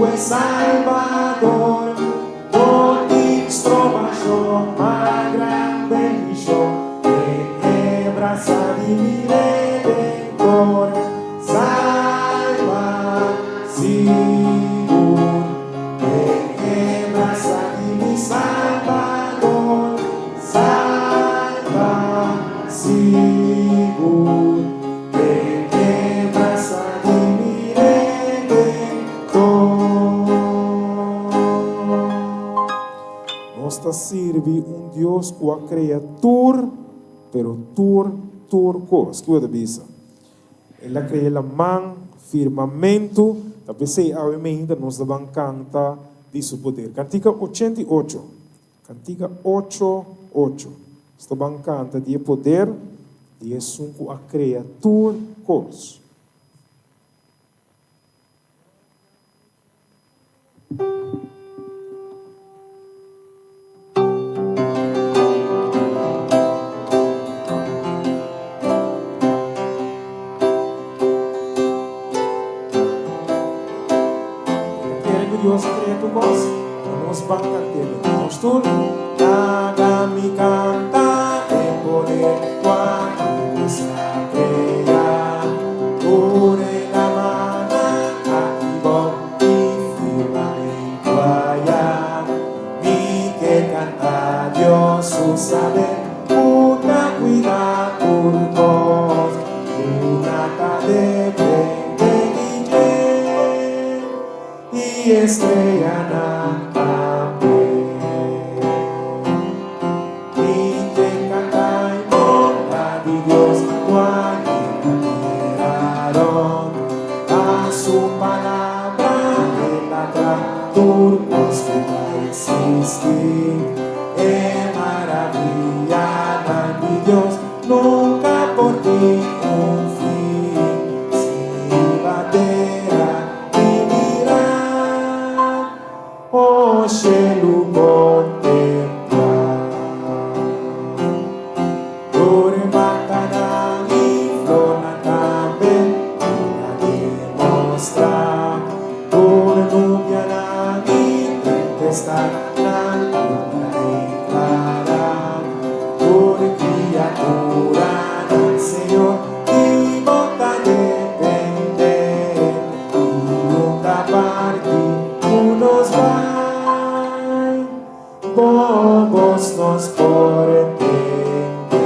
ku e Salbador. No tin strobashon mas gran bendishon den e brasa di mi Redentor. Salba sigur den e brasa di mi Salbador. Salba sigur den e brasa di mi Redentor. Nos ta sirbi un Dios ku a krea tur, pero tur, tur kos. Kiko ta bisa? El a krea laman, firmamentu, ta p'esei awe meinta nos ta ban kanta di su poder. Kantika 88, Kantika ocho, ocho. Nos ta ban kanta di e poder di esun ku a krea tur kos. Kere ku Dios a krea tur kos? Nos ban kant'é. Nos tur. Laga mi kanta e poder ku a Dios a krea. Tur e lamannan aki bou i firmamentu aya. Mi ke kanta Dios su saber ku ta kuida tur kos, ku na ta depende di dje. I estrellanan tambe. Mi ke kanta e bondad di Dios ku a yena tera rond. Pa su palabra el a traha tur kos ku ta eksistí. E maravillanan di Dios nunka por tin un fin. Si riba tera I mira, oh shelu kontemplá. Tur e matanan i flornan tambe ta demostrá. Tur e nubianan i tempestadnan ku ta deklará. Tur e kriaturanan, Señor, di bo ta dependé. I nunca parti cu nos bai, bo bos nos por entende.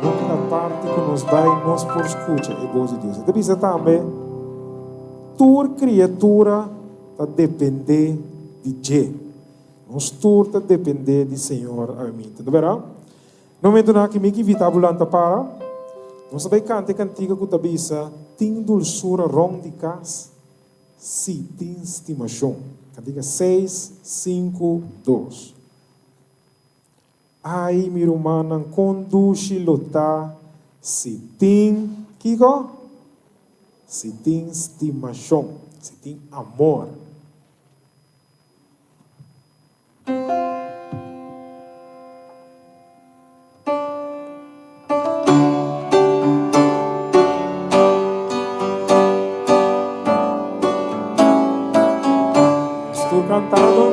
Nunca parti cu nos bai nos por scucha e bos di Dios. E ta bisa tambe, Tur criatura ta depende di dje. Nos tur ta depende di Señor awe-minta. Ta bera? Na momentunan aki mi ki invitá bo lanta para. Nos ta bai kanta e kantika ku ta bisa, Tin dulsura rònt di kas si tin stimashon. Kantika seis, sinku, dos. Ai, mi rumannan, kon dushi lo ta si tin, kiko? Si tin stimashon, si tin amor. Nos tur cantando.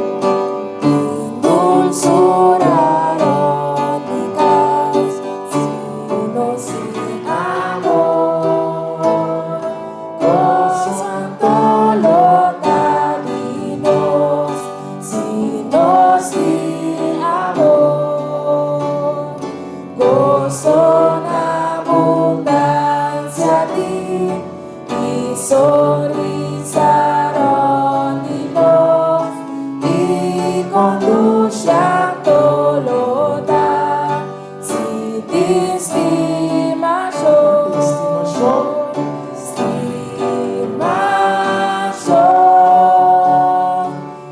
Tin dulzura rond mi cas, si no sin amor. Gozo santo lo ta di nos, si nos tin amor. Gozo na abundancia tin, i sonrisa rond di nos, i conducia lo ta, si tin stimacion. Stimacion.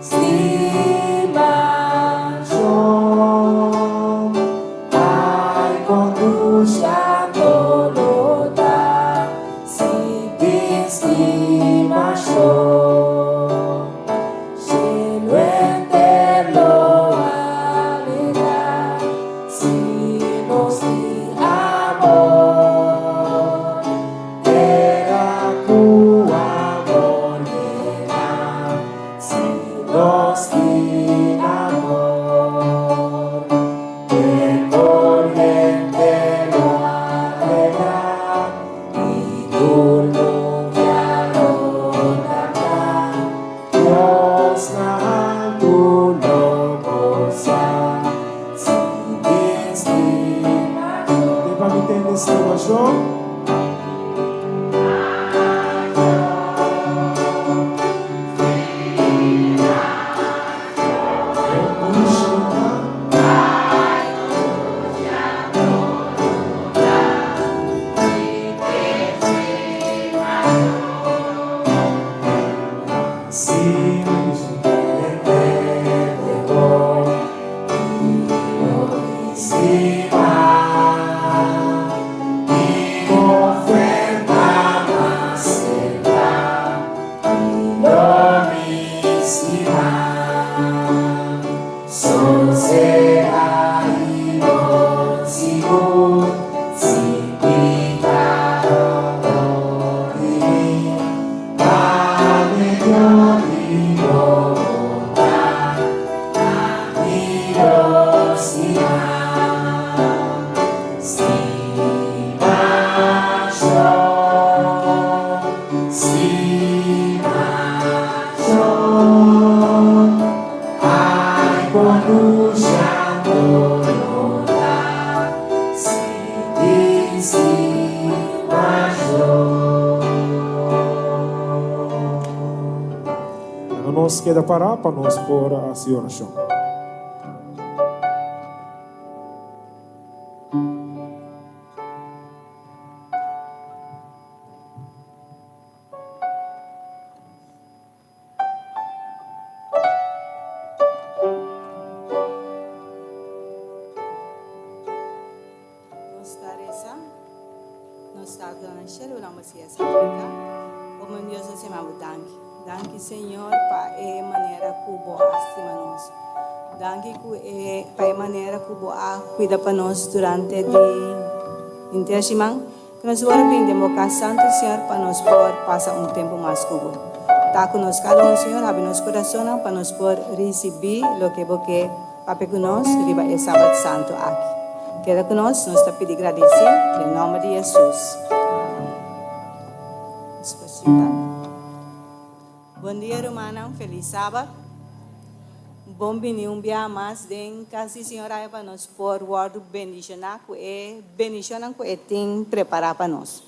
Stimacion, stimacion. Ai, conducia lo ta, si tin stimacion. Cielo enter lo alegra, si nos tin amor. Tera cu amor. Nos keda pará pa nos por hasi orashon. Nos ta resa, nos Tata na shelu, nan bo sea santifiká. O mon Dios, nos yama bo danki. Danki, Señor, pa e manera ku bo a stima nos. Danki ku e pa e manera ku bo a kuida pa nos durante di henter siman. Ku nos wòrdu bin den bo kas santu, Señor, pa nos por pasa un tempu mas ku bo. Ta ku nos kada un, Señor, habri nos kurasonnan pa nos por risibí loke bo ke papia ku nos riba e Sabat santu aki. Keda ku nos, nos ta pidi gradisí den nòmber di Hesus. Amèn. Nos por sinta. Bon dia, rumannan. Felis Sabat. Bon bini un biaha mas den kas di Señor aya pa nos por wòrdu bendishoná ku e bendishonnan ku e tin prepará pa nos.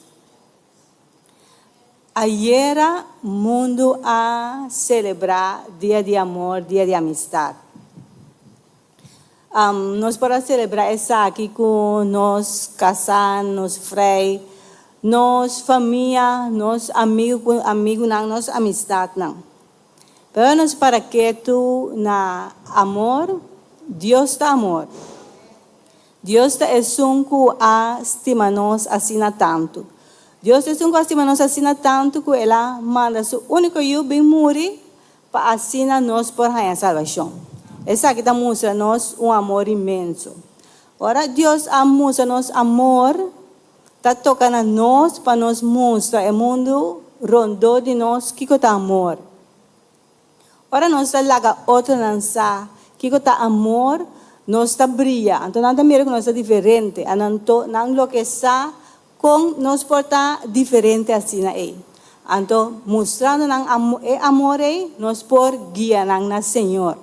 Ayera mundu a selebrá Dia di Amor, Dia di Amistat. Nos por a selebrá esaki ku nos kasá, nos frei, nos famia, nos amigu, amigunan, nos amistatnan. Pero nos para ketu na amor, Dios ta amor. Dios ta esun ku a stima nos asina tantu. Dios ta esun ku a stima nos asina tantu ku el a manda su úniko Yu bin muri pa asina nos por haña salbashon. Esaki ta mustra nos un amor inmenso. Ora Dios a mustra nos amor, ta toka na nos pa nos mustra e mundu rondó di nos kiko ta amor. Ora nos ta laga otronan sa kiko ta amor, nos ta bria. Anto nan ta mira ku nos ta diferente. Anto nan loke sa Kon nos por ta diferente asina ei? Anto, mustrando nan e amor ei, nos por guia nan na Señor.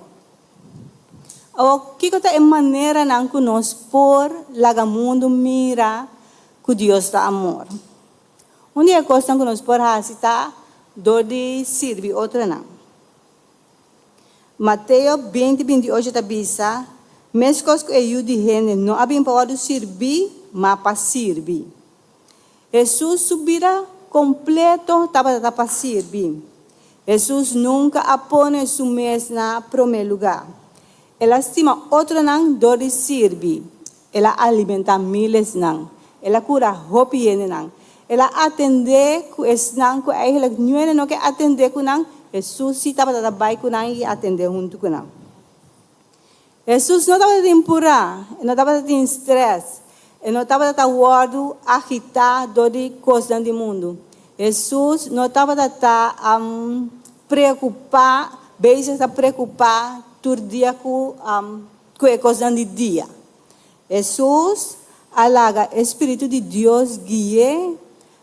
Awor, kiko ta e maneranan ku nos por laga mundu mira ku Dios ta amor? Un di e kosnan ku nos por hasi ta dor di sirbi otronan. Mateo binti, 28 ta bisa, Meskos ku e Yu di hende no a bin pa wòrdu sirbí, ma pa sirbi. Hesus su bida kompleto tabata ta pa sirbi. Hesus nunka a pone su mes na promé lugá. El a stima otronan dor di sirbi. El a alimentá mílesnan. El a kura hopi hendenan. El a atendé ku esnan ku eigenlijk niun no ke atendé ku nan, Hesus sí tabata ta bai ku nan i atendé huntu ku nan. Hesus no tabata tin purá, e no tabata tin strès, e no tabata ta wòrdu agitá dor di kosnan di mundu. Hesus no tabata ta preokupá, bezig ta preokupá tur dia ku Ku e kosnan di dia. Hesus a laga e spiritu di Dios gui'é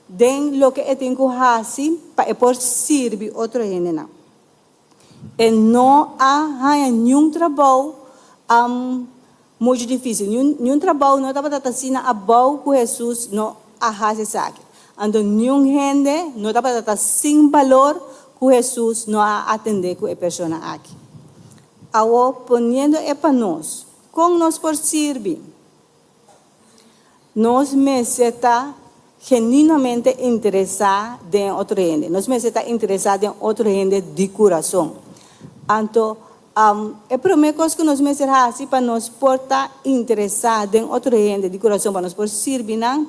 den loke e tin ku hasi pa e por sirbi otro hendenan. E no a haña niun trabou muchu difísil. Niun trabou no tabata ta asina abou ku Hesus no a hasi esaki. Anto niun hende no tabata ta sin balor ku Hesus no a atendé ku e persona aki. Awor, poniendo e pa nos, kon nos por sirbi? Nos mester ta genuinamente interesá den e otro hende. Nos mester ta interesá den otro hende di kurason. Anto, e promé kos ku nos mester hasi pa nos por ta interesá den otro hende di kurason, pa nos por sirbi nan,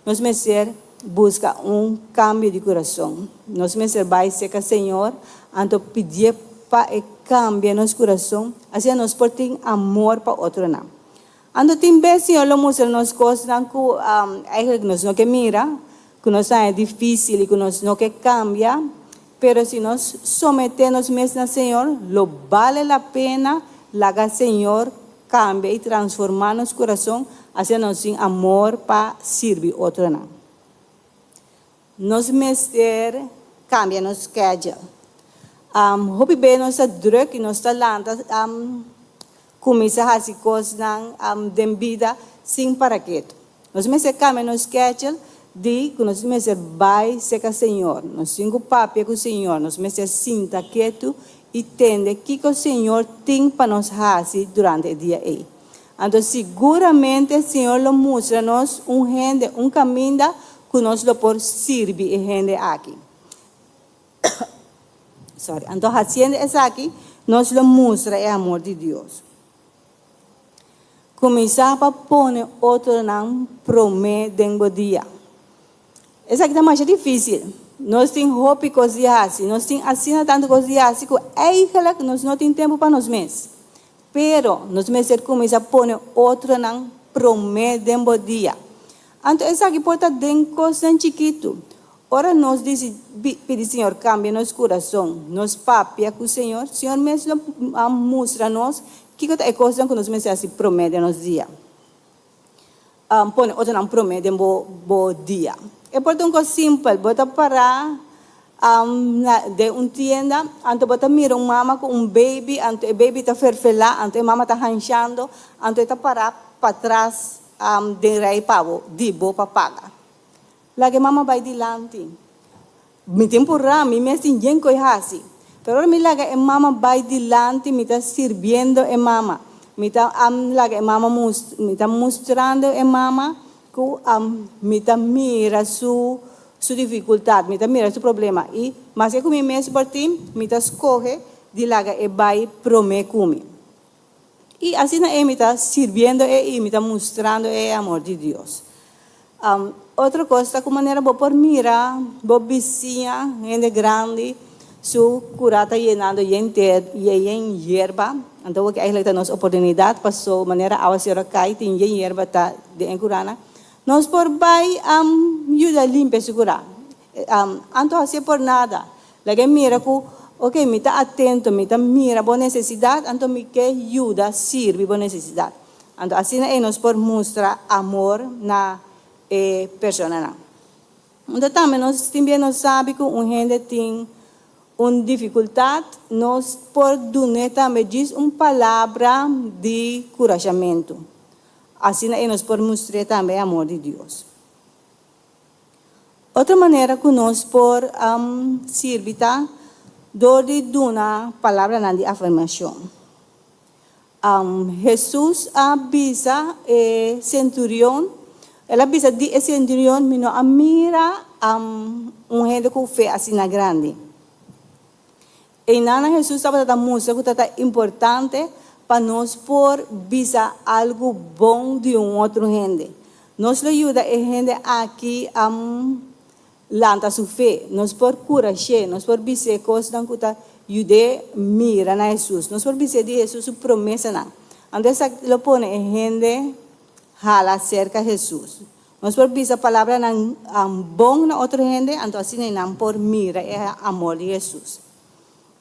Nos mester buska un kambio di kurason. Nos mester bai serka Señor anto pidié pa e kambia nos kurason, asina nos por tin amor pa otronan. Anto tin bes Señor lo mustra nos kosnan ku eigenlijk nos no ke mira, ku nos ta haña difísil i ku nos no ke kambia, pero si nos someté nos mes na Señor, lo bale la pena laga Señor Kambia i transformá nos kurason asina nos tin amor pa sirbi otronan. Nos mester kambia nos schedule. Hopi bes nos ta drùk i nos ta lanta kuminsá hasi kosnan den bida sin para ketu. Nos mester kambia nos schedule. Di ku nos mester bai serka Señor. Nos tin ku papia ku Señor. Nos mester sinta ketu i tende kiko Señor tin pa nos hasi durante e dia ei. Anto siguramente Señor lo mustra nos un hende, un kaminda ku nos lo por sirbi e hende aki. Sorry. Anto hasiendo esaki, nos lo mustra e amor di Dios. Kuminsá pa pone otronan promé den bo dia. Esaki ta masha difísil. Nos tin hopi kos di hasi. Nos tin asina tantu kos di hasi ku eigelijk nos no tin tempu pa nos mes. Pero nos mester kuminsá pone otronan promé den bo dia. Anto esaki por ta den kosnan chikitu. Ora nos disi pidi Señor kambia nos kurason, nos papia ku Señor, Señor mes lo a mustra nos kiko ta e kosnan ku nos mester hasi promé den nos dia. Pone otronan promé den bo bo dia. E por ta un kos simpel, bo ta pará na den un tienda, anto bo ta mira un mama ku un baby, anto e baby ta ferfelá, anto e mama ta hanshando, anto e ta pará patras den rei pa bo, di bo pa paga. Laga e mama bai dilanti. Mi tin purá, mi mes tin yen koe hasi. Pero ora mi laga e mama bai dilanti, mi ta sirbiendo e mama. Mi ta laga e mama mus, mi ta mustrando e mama ku mi ta mira su su difikultat, mi ta mira su problema. I maske ku mi mes por tin, mi ta skohe di laga e bai promé ku mi. I asina ei mi ta sirbiendo e i mi ta mustrando e e amor di Dios. Otro kos ta ku manera bo por mira bo bisiña, hende grandi, su kurá ta yenando yen ter, yen yerba. Anto wak eigenlijk ta nos oportunidat paso manera awaseru a kai tin yen yerba ta den e kuranan. Nos por bai yuda limpia su kurá. Anto hasié por nada. Laga e mira ku, ok, mi ta atento, mi ta mira bo nesesidat, anto mi ke yuda sirbi bo nesesidat. Anto asina ei nos por mustra amor na e personanan. Anto tambe nos tin bien nos sabi ku un hende tin un difikultat, nos por dun'é tambe djis un palabra di kurashamentu. Asina ei nos por mustr'é tambe e amor di Dios. Otro manera ku nos por sirbi ta dor di duna palabranan di afirmashon. Hesus a bisa e senturion, el a bisa di e senturion, Mi no a mira un hende ku fe asina grandi. Einan Hesus tabata ta mustra ku ta ta importante pa nos por bisa algu bon di un otro hende. Nos lo yuda e hende aki lanta su fe. Nos por kurash'é, nos por bis'é kosnan ku ta yud'é mira na Hesus. Nos por bis'é di Hesus su promesanan. Anto esaki lo pone e hende hala serka Hesus. Nos por bisa palabranan bon na otro hende, anto asina nan por mira e amor di Hesus.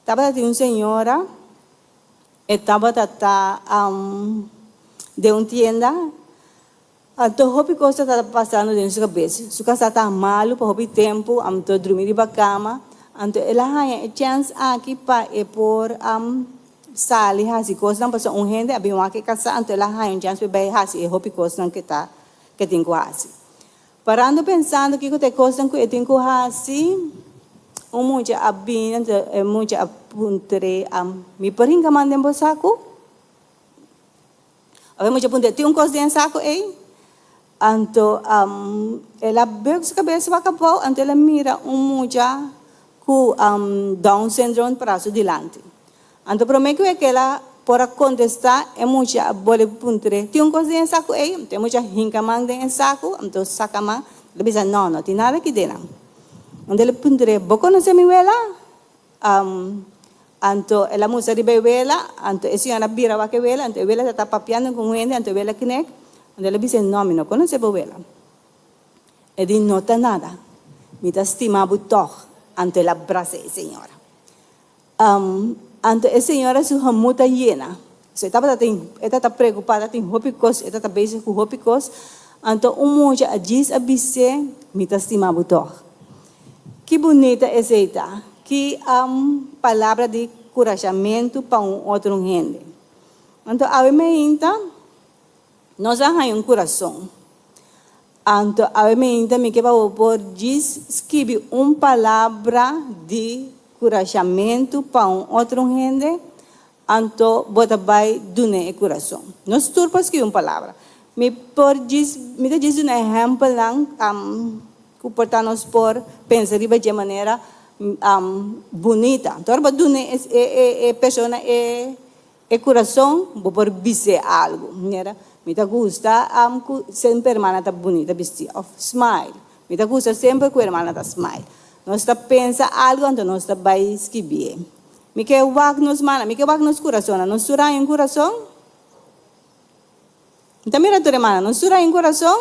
Tabata tin un señora, e tabata ta den un tienda, anto hopi kos tabata pasando den su kabes. Su kasá ta malu pa hopi tempu, anto drumi riba kama, anto el a haña e chèns aki pa e por sali hasi kosnan, pasobra un hende a bin wak e kasá, anto el a haña un chèns pa e bai hasi e hopi kosnan ku e ta ke tin ku hasi. Parando pensando kiko ta e kosnan ku e tin ku hasi, un mucha a bini, anto e mucha a puntr'é, Mi por hinka man den bo saku? Of e mucha a puntr'é, Tin un kos den e saku ei? Anto el a buk su kabes wak abou, anto el a mira un mucha ku Down syndrome pará su dilanti. Anto promé ku e kela por a kontestá, e mucha a bolbe puntr'é, Tin un kos den e saku ei? Anto e mucha a hinka man den e saku, anto saka man, el a bisa, No, no tin nada aki den nan. Anto el a puntr'é, Bo konosé mi wela? Anto el a mustra riba e wela, anto e señora a bira wak e wela, anto e wela ta papiando ku un hende, anto e wela knek, anto el a bis'é, No, mi no konosé bo wela. E di, No ta nada, mi ta stima bo tòg. Anto el a brasa e señora. Anto e señora su hamut a yena. So e tabata tin, e tabata preocupa, ta tin hopi cos, e tabata bezig cu hopi cos. Anto un mucha a djis a bis'é, Mi ta stima bo tog. Ki bunita esei ta! Ki palabra di curashamentu pa un otro hende! Anto awe meinta nos a haña un curason. Anto awe meinta mi ke pa bo por djis skibi un palabra di kurashamentu pa un otro hende, anto bo ta bai dun'é e kurason. Nos tur por skibi un palabra. Mi por djis, mi ta djis duna ehèmpelnan ku por ta nos por pensa riba dje manera bunita. Anto ora bo dun'é e persona e E kurason bo por bis'é algu, manera, Mi ta gusta ku semper hermana ta bunita bistí òf smile. Mi ta gusta semper ku hermana ta smile. Nos ta pensa algu anto nos ta bai skibié. Mi ke wak nos mana, mi ke wak nos kurasonnan. Nos tur haña un kurason? Mi ta mira tur hermana, nos tur haña un kurason?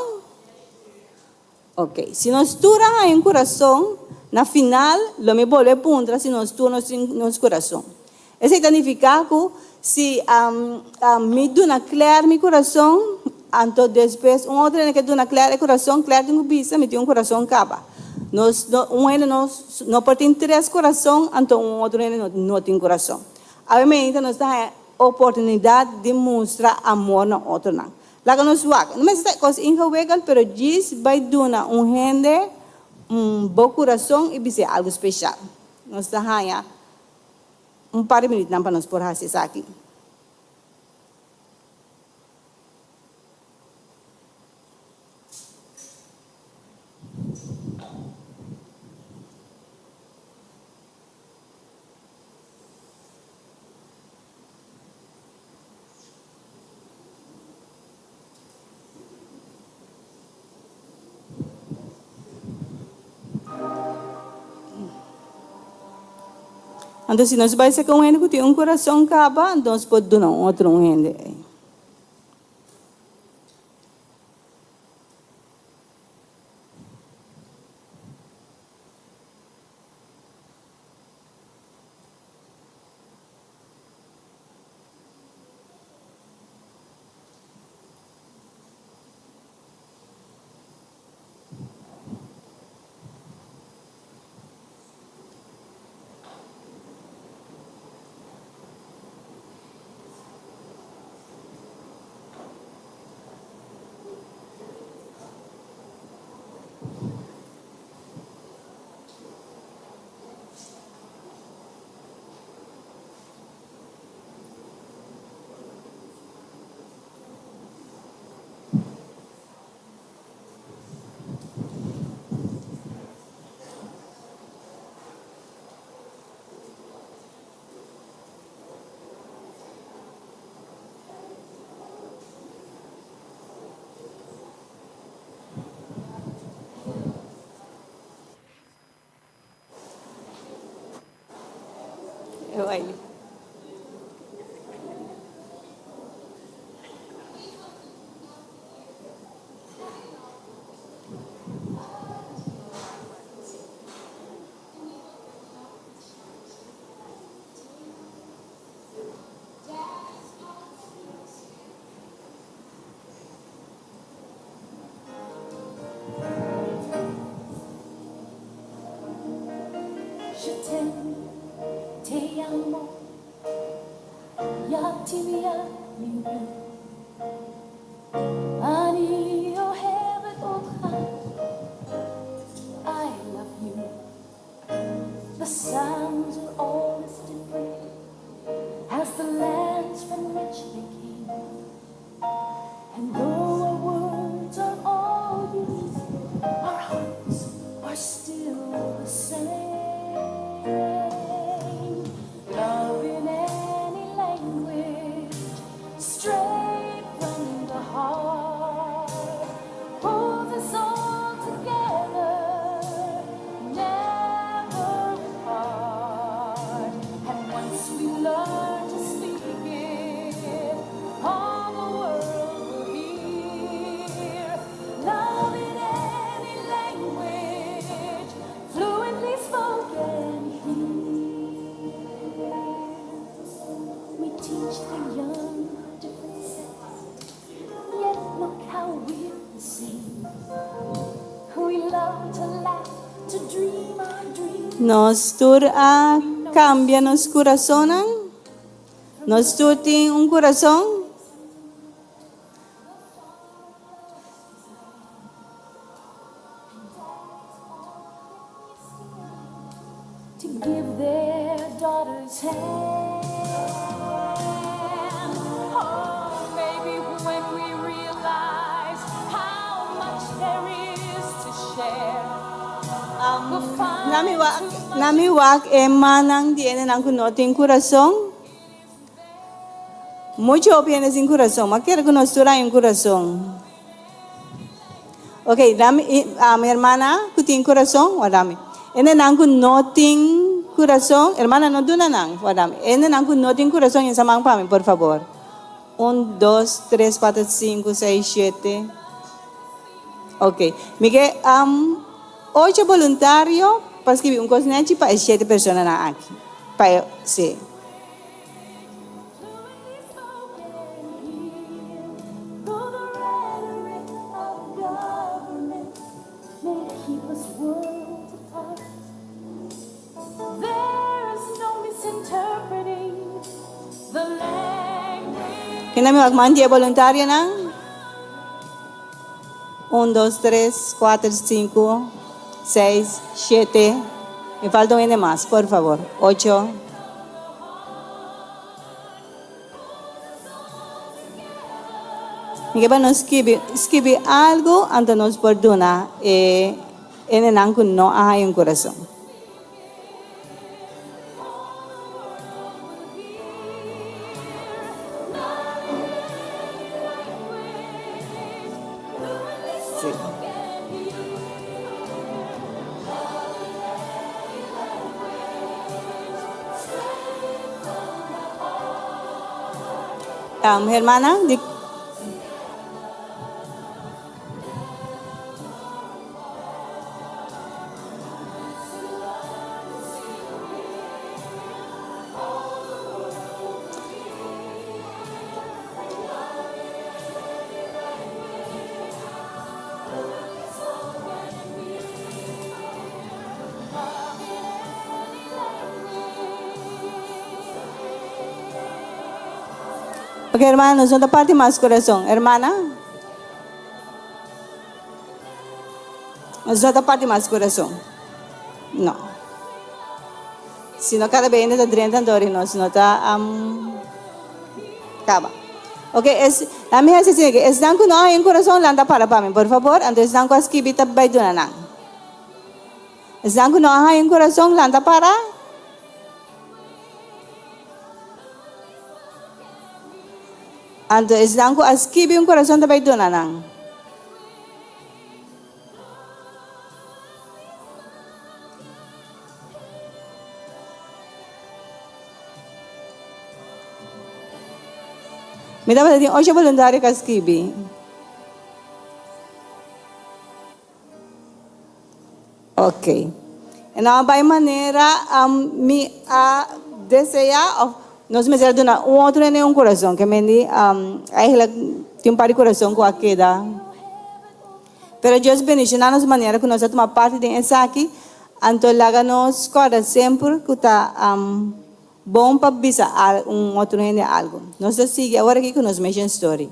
Ok, si nos tur a haña un kurason, na final lo mi bolbe puntra si nos tur nos tin nos kurason. Esei ta nifiká ku si mi duna Claire mi kurason, anto despues un otro hende ke duna Claire e kurason, Claire tin ku bisa mi tin un kurason kaba. Nos no, un hende no no por tin tres kurason, anto un otro hende no no tin kurason. Awe nos ta haña oportunidat di mustra amor na otronan. Laga nos wak. No mester ta kos ingewikkeld, pero djis bai duna un hende un bo kurason i bis'é algu speshal. Nos ta haña un par di minütnan pa nos por hasi esaki. Anto si nos bai saka un hende ku tin un kurason kaba, anto nos por duna un otro un hende. Nos tur a kambia nos kurasonnan? Nos tur tin un kurason? other's hand. Oh, maybe when we realize how much there is to share, we'll find Nami wak, nami wak e manang di hendenan ku no tin kurason. Mucho hopi hende sin kurason. Ma kere ku nos tur hay un kurason. Ok, dami, ah, mi hermana ku tin kurason, wardami. Hendenan ku no tin kurason, hermana no duna nan, wardami. Hendenan ku no tin kurason, yesa man pa mi, por fabor. Un, dos, tres, kuater, sinku, seis, shete. Ok, mi ke um, ocho boluntario pa skibi un kos nechi pa e shete personanan aki. Pa e, si. Kende mi wak man di e boluntarionan? Un, dos, tres, kuater, sinku, seis, shete. Mi falta un hende mas, por favor. Ocho. Mi ke pa nos skibi, skibi algu, anto nos por duna e hendenan ku no a haña un kurason. Sí. Um, hermana, di Ok, hermana, nos no ta parti mas corazón. Hermana? Nos no ta parti mas corazón. No. Si no cada vez ta drenta anto nos no ta um, caba. Ok, es, la mi hasi asina ke esnan ku no hay un corazón lanta para pa mi, por favor. Anto esnan ku a skibi ta bai duna nan. Esnan ku no hay un corazón lanta para. Anto esnan ku a skibi un corazón ta bai duna nan. Mi tabata tin ocho boluntario ku a skibi. Ok. E nan a bai manera mi a deseá òf nos mester a duna un otro hende un kurason. Ke mendi eigenlijk tin un par di kurason ku a keda. Pero Dios bendishoná nos manera ku nos a tuma parti den esaki, anto laga nos kòrda semper ku ta bon pa bisa un otro hende algu. Nos ta sigui awor aki ku nos mission story.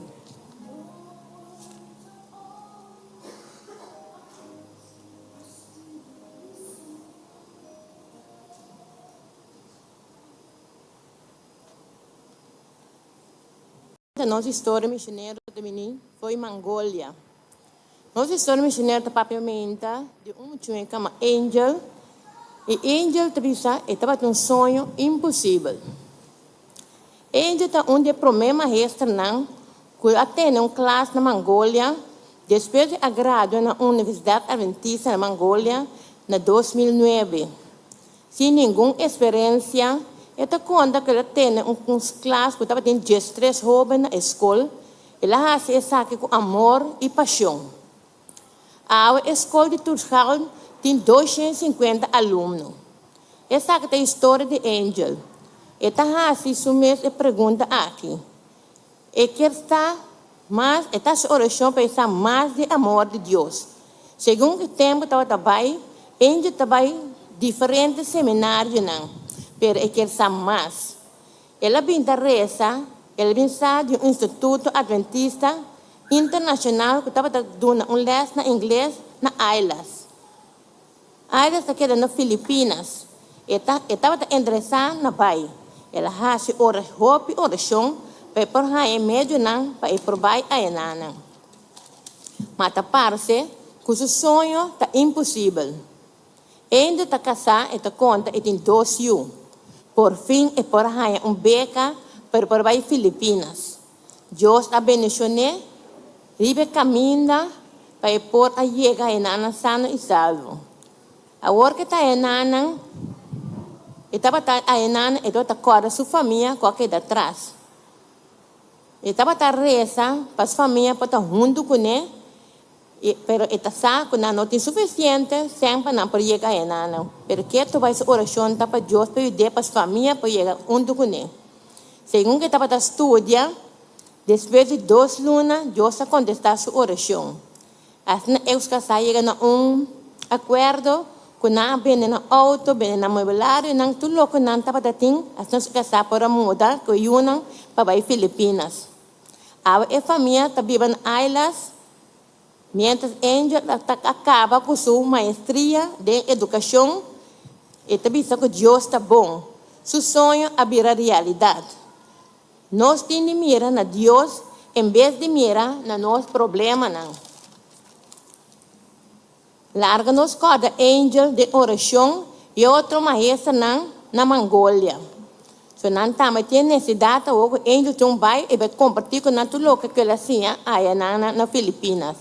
Nos historia misionero ta bini fo'i Mangolia. Nos historia misionero ta papia menta di un muchu'e kama Angel, i Angel ta bisa e tabatin un soño imposibel. Angel ta un di e promé maestranan ku a tene un klas na Mangolia despues di a gradua na Universidat Adventista na Mangolia na 2009. Sin ningun eksperensia, e ta konta ku el a tene un klas ku tabatin diestres hóben na e skol. El a hasi esaki ku amor i pashon. Awe e skol di Turschalm tin 250 alumno. Esaki ta e historia di Angel. E ta hasi su mes e pregunta aki. E kier sa mas, e ta hasi orashon pa e sa mas di amor di Dios. Segun ku tempu tabata bai, Angel ta bai diferente seminarionan, pero e kier sa mas. El a bin ta resa, el a bin sa di un instituto adventista internashonal ku tabata duna un lès na ingles na Aylas. Aylas ta keda na Filipinas. E ta e tabata interesá na bai. El a hasi ora hopi orashon pa e por haña e medionan pa e por bai ayanánan. Ma ta parse ku su soño ta imposibel. Ende ta kasá, e ta konta e tin dos yu. Por fin e por a haña un beka pa e por bai Filipinas. Dios a bendishon'é riba e kaminda pa e por a yega ayanánan sano i salvo. Awor ke ta ayanánan, e tabata ayanánan e tabata kòrda su famia ku a keda atras. E tabata resa pa su famia por ta huntu kuné, pero e ta sa ku nan no tin sufisiente sèn pa nan por yega ayanánan. Pero ketu bai su orashon ta pa Dios por yud'é pa su famia por yega huntu kuné. Segun ku e tabata studia, despues di dos luna Dios a kontestá su orashon. Asina eus kasá yega na un akuerdo ku nan a bende nan outo, bende nan muebelario, nan tur loke nan tabata tin, asina su kasá por a muda ku e yunan pa bai Filipinas. Awe e famia ta biba na Islas, miéntras Angel ta a kaba ku su maestria den edukashon, e ta bisa ku Dios ta bon. Su soño a bira realidat. Nos tin di mira na Dios en bes di mira na nos problemanan. Larga nos kòrda Angel den orashon i e otro maestranan na Mangolia. So nan tambe tin nesidat awor ku Angel tin un bai i bai kompartí ku nan tur loke ku el a siña aya na Filipinas.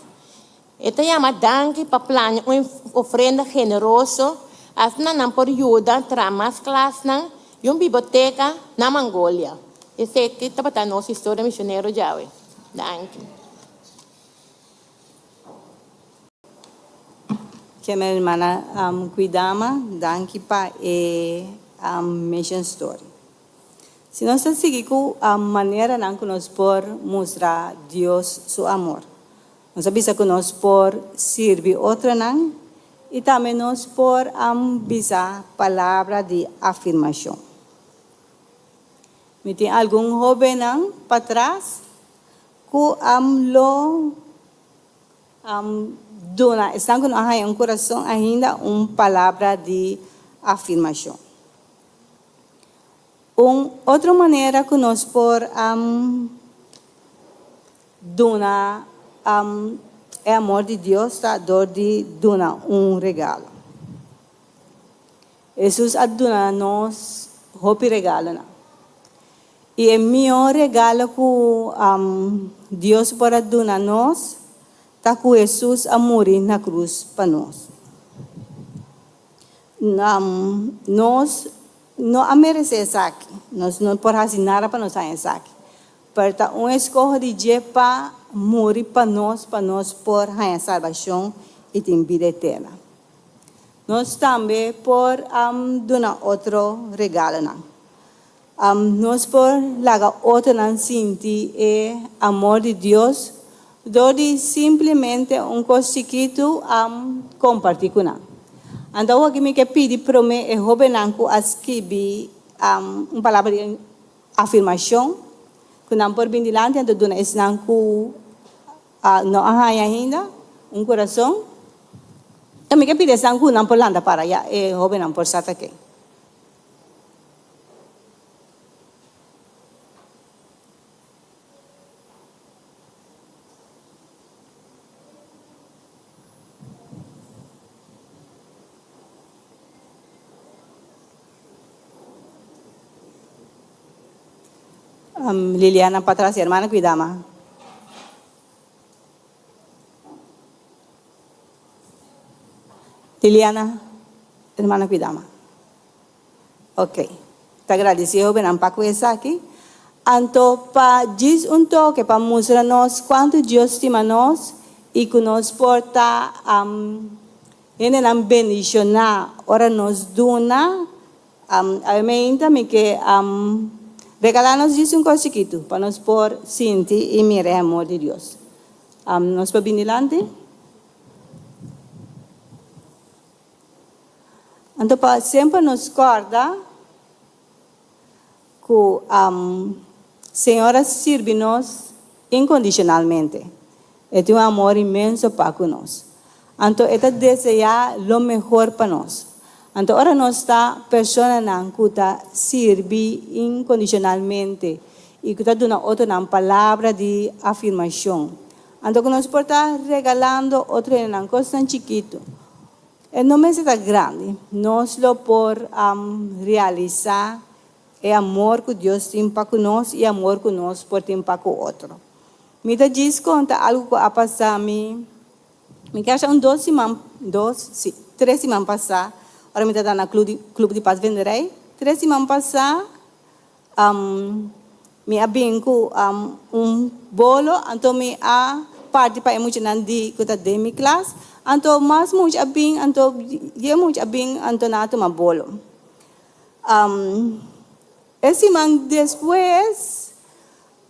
E ta yama danki pa plania un ofrenda generoso asina nan por yuda traha mas klasnan i un biblioteka na Mangolia. Eseki tabata nos historia misionero djawe. Danki. Keme hermana Kuidama, danki pa e mission story. Si nos ta sigui ku maneranan ku nos por mustra Dios su amor. Nos a bisa ku nos por sirbi otronan i tambe nos por bisa palabra di afirmashon. Mi tin algun hóbennan patras ku lo duna esnan ku no a haña un kurason ainda un palabra di afirmashon. Un otro manera ku nos por duna e amor di Dios ta dor di duna un regalo. Hesus a duna nos hopi regalonan. I e mihó regalo ku Dios por a duna nos ta ku Hesus a muri na krus pa nos. Nos no a meresé esaki. Nos no por hasi nada pa nos haña esaki. Pero ta un eskoho di dje pa muri pa nos, pa nos por haña salbashon i tin bida eterna. Nos tambe por duna otro regalonan. Nos por laga otronan sinti e amor di Dios dor di simplemente un kos chikitu kompartí ku nan. Anto awor mi ke pidi promé e hóbennan ku a skibi un palabra di afirmashon ku nan por bin dilanti anto duna esnan ku no a haña ainda un kurason. Mi ke pidi esnan ku nan por lanta para ya e hóbennan por sa ta ken. Liliana patras hermana cuidama. Liliana, hermana cuidama. Ok. Ta gradisí hobennan pa ku esaki. Anto pa djis un toke pa mustra nos kuantu Dios stima nos i ku nos por ta hendenan bendishoná ora nos duna. Awe meinta mi ke regalá nos djis un kos chikitu pa nos por sinti i mira e amor di Dios. Nos por bini dilanti? Anto pa semper nos kòrda ku Señor a sirbi nos inkondishonalmente. E tin un amor inmenso pa ku nos. Anto e ta deseá lo mehor pa nos. Anto ora nos ta personanan ku ta sirbi inkondishonalmente i ku ta duna otronan palabra di afirmashon, anto ku nos por ta regalando otro hendenan kosnan chikitu, e no mester ta grandi, nos lo por realisá e amor ku Dios tin pa ku nos i amor ku nos por tin pa ku otro. Mi ta djis konta algu ku a pasa mi. Mi ke un dos siman, dos, si, tres siman pasá, ora mi ta na club di, club di padvinderij, tres siman pasá, mi a bin ku un bolo, anto mi a parti pa e muchanan di ku ta den mi klas, anto mas mucha a bin, anto die mucha a bin, anto nan a tuma bolo. E siman despues,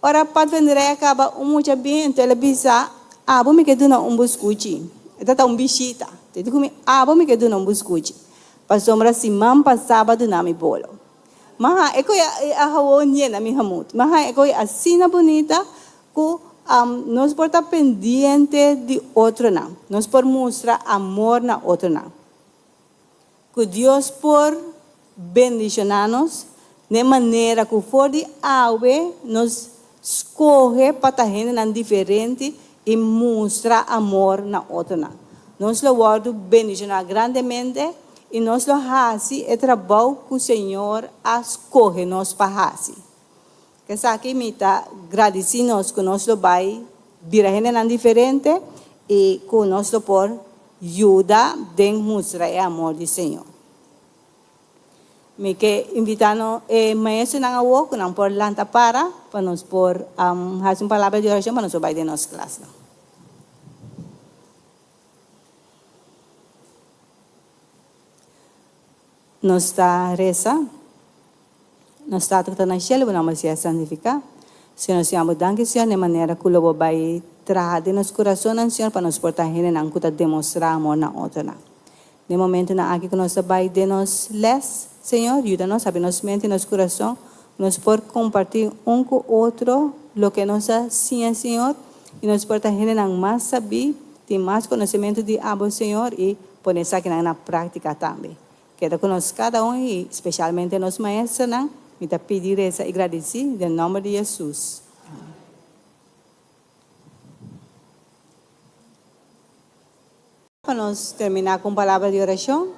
Ora padvinderij a kaba, un mucha bin, enton el a bisa, Abo mi ke duna un buskuchi. E ta ta un bishita. E di ku mi, Abo mi ke duna un buskuchi, pasobra siman pasá bo a duna mi bolo. Ma ha, e koe a hawó niena mi hamut. Ma ha, e koe asina bunita ku nos por ta pendiente di otronan. Nos por mustra amor na otronan. Ku Dios por bendishoná nos n'e manera ku for di awe nos skohe pa ta hendenan diferente i mustra amor na otronan. Nos lo wòrdu bendishoná grandemente i nos lo hasi e trabou ku Señor a skohe nos pa hasi. Esaki mi ta gradisí nos ku nos lo bai bira hendenan diferente i ku nos lo por yuda den mustra e amor di Señor. Mi ke invitá no e maestronan awor ku nan por lanta para pa nos por hasi un palabra di orashon pa nos por bai den nos klasnan. Nos ta resa, Nos Tata ku ta na shelu, bo nòmber sea santifiká. Señor, nos yama bo danki, Señor, na e manera ku lo bo bai traha den nos kurasonnan, Señor, pa nos por ta hendenan ku ta demostrá amor na otronan. Den e momentunan aki ku nos ta bai den nos lès, Señor, yuda nos habri nos mente i nos kurason, ku nos por kompartí un ku otro loke nos a siña, Señor, i nos por ta hendenan mas sabí, tin mas konosementu di abo, Señor, i pone esakinan na práktika tambe. Keda ku nos kada un i spesialmente nos maestronan, mi ta pidi, resa i gradisí den nòmber di Hesus. Amèn. Pa nos terminá ku un palabra di orashon.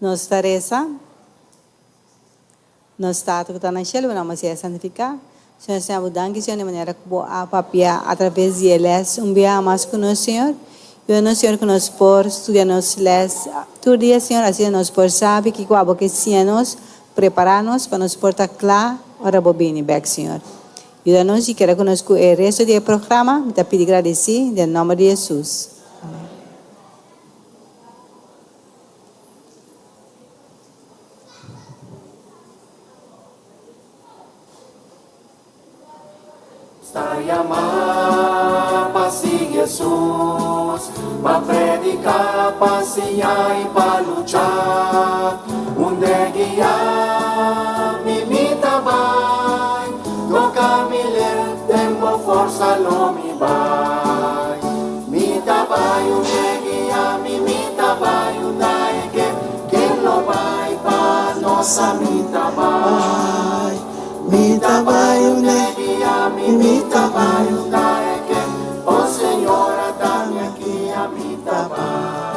Nos ta resa. Nos Tata ku ta na shelu, bo nòmber sea santifiká. Señor, Señor, bo danki, Señor, di manera ku bo a papia atraves di e lès un biaha mas ku nos, Señor. Yuda nos, Señor, ku nos por studia nos lès tur dia, Señor, asina nos por sabi kiko abo ke siña nos, prepará nos pa nos por ta kla ora bo bini bèk, Señor. Yuda nos i keda ku nos ku e resto di e programa. Mi ta pidi gradisí den nòmber di Hesus. Amèn. Ta yamá pa sigui Hesus, pa prediká, pa siña i pa lucha. Unda e guia mi, mi ta bai, toka mi lep, den bo forsa lo mi bai. Mi ta bai unda e guia mi, mi ta bai unda e ke. Ken lo bai pa nos a mi ta bai Mi ta bai un e dia mi mi ta bai unda e ke Oh Señor ata mi aki a mi ta bai.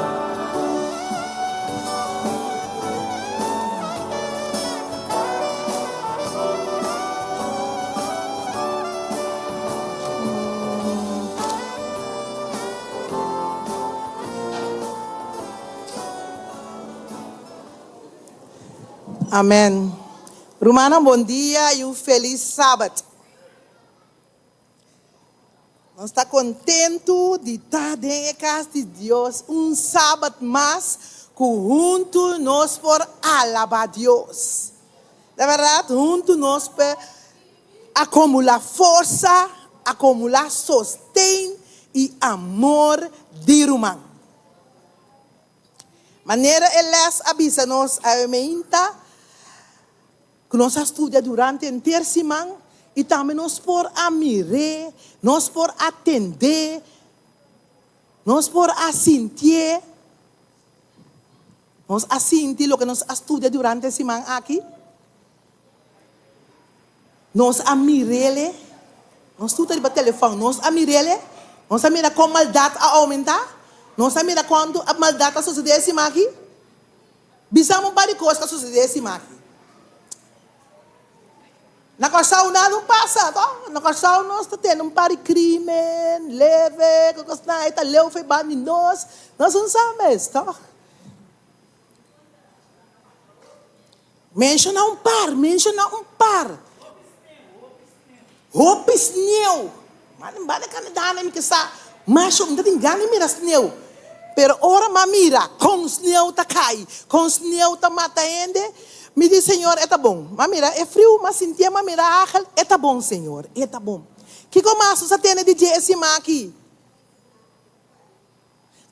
Amen. Rumannan bon dia y un feliz Sabat. Nos ta contento di ta den e cas di Dios un Sabat mas cu hunto nos por alaba Dios. De verdad hunto nos por acumula forsa, acumula sosten y amor di ruman. Manera e les a bisa nos awe meinta, ku nos a studia durante henter siman, i tambe nos por a mir'é, nos por a tend'é, nos por a sintié. Nos a sinti loke nos a studia durante e siman aki? Nos a mir'ele? Nos tur ta riba telefòn. Nos a mir'ele? Nos a mira kon maldat a oumentá? Nos a mira kuantu maldat a sosodé e siman aki? Bisa mi un par di kos ku a sosodé e siman aki. Na Kòrsou nada no pasa, to? Na Kòrsou nos ta tende un par di krimen leve, ku kosnan ei ta leu for e banda di nos. Nos no sa mes, tòg? Menshoná un par, menshoná un par. Hopi sneeuw. Mane banda Canada mi ke sa masha, mi ta tin gana di mira sneeuw. Pero ora m'a mira kon sneeuw ta kai, kon sneeuw ta mata hende, mi di Señor e ta bon. M'a mira e friu, m'a sintié, m'a mira hagel, e ta bon Señor, e ta bon. Kiko mas nos a tende di dje e siman aki?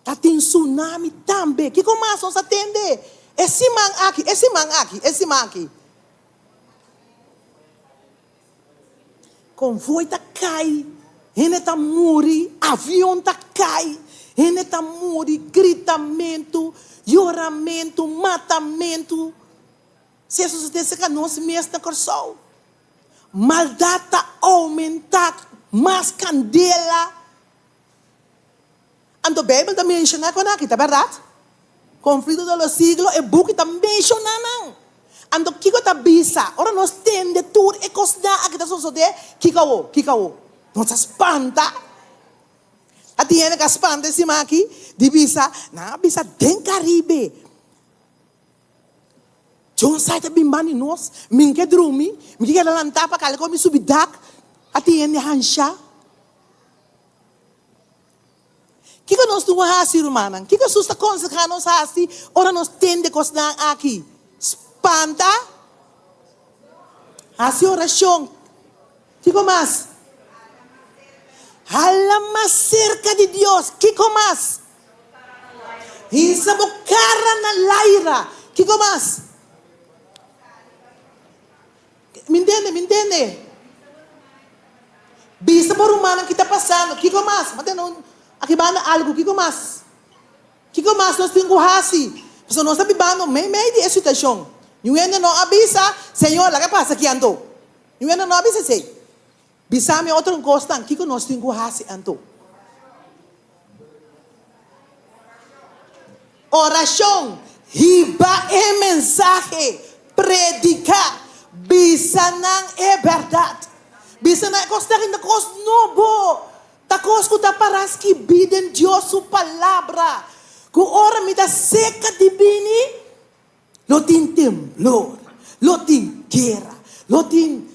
Ta tin tsunami tambe. Kiko mas nos a tende e siman aki, e siman aki, e siman aki? Konvoi ta kai, hende ta muri, avion ta kai, hende ta muri, gritamentu, yoramentu, matamentu. Si e sosodé serka nos mes na Kòrsou, maldat ta oumentá, mas kandela. Anto Beibel ta menshoná kon aki, ta bèrdat? Konflikto de los siglos, e buki ta menshoná nan. Anto kiko ta bisa? Ora nos tende tur e kosnan aki ta sosodé, kiko awo? Kiko awo? Nos ta spanta. A tin hende ku a spanta e siman aki di bisa, nan a bisa den Karibe. John sai ta bin banda di nos, mi ke drumi, mi ke keda lantá pa kale kon mi subi dak, a tin hende hansha. Kiko nos tin ku hasi, rumannan? Kiko Hesus ta konsehá nos hasi ora nos tende kosnan aki? Spanta? Hasi orashon. Kiko mas? Hala mas serka di Dios. Kiko mas? Hinsa bo kara na laira. Kiko mas? Mi ntende, mi ntende. Bisa bo rumannan ki ta pasando. Kiko mas? Ma tende un aki banda algu. Kiko mas? Kiko mas nos tin ku hasi? Pasobra nos ta bibando meimei di e situashon. Niun hende no a bisa, Señor, laga pasa aki anto. Niun hende no a bisa esei. Bisa mi otro kosnan, kiko nos tin ku hasi anto? Orashon, hiba e mensahe, prediká, bisa nan e bèrdat. Bisa nan e kosnan aki ta kos nobo, ta kos ku ta pará skibí den Dios su Palabra, ku ora mi ta seka di bini, Lo tin temblor, lo tin guera, lo tin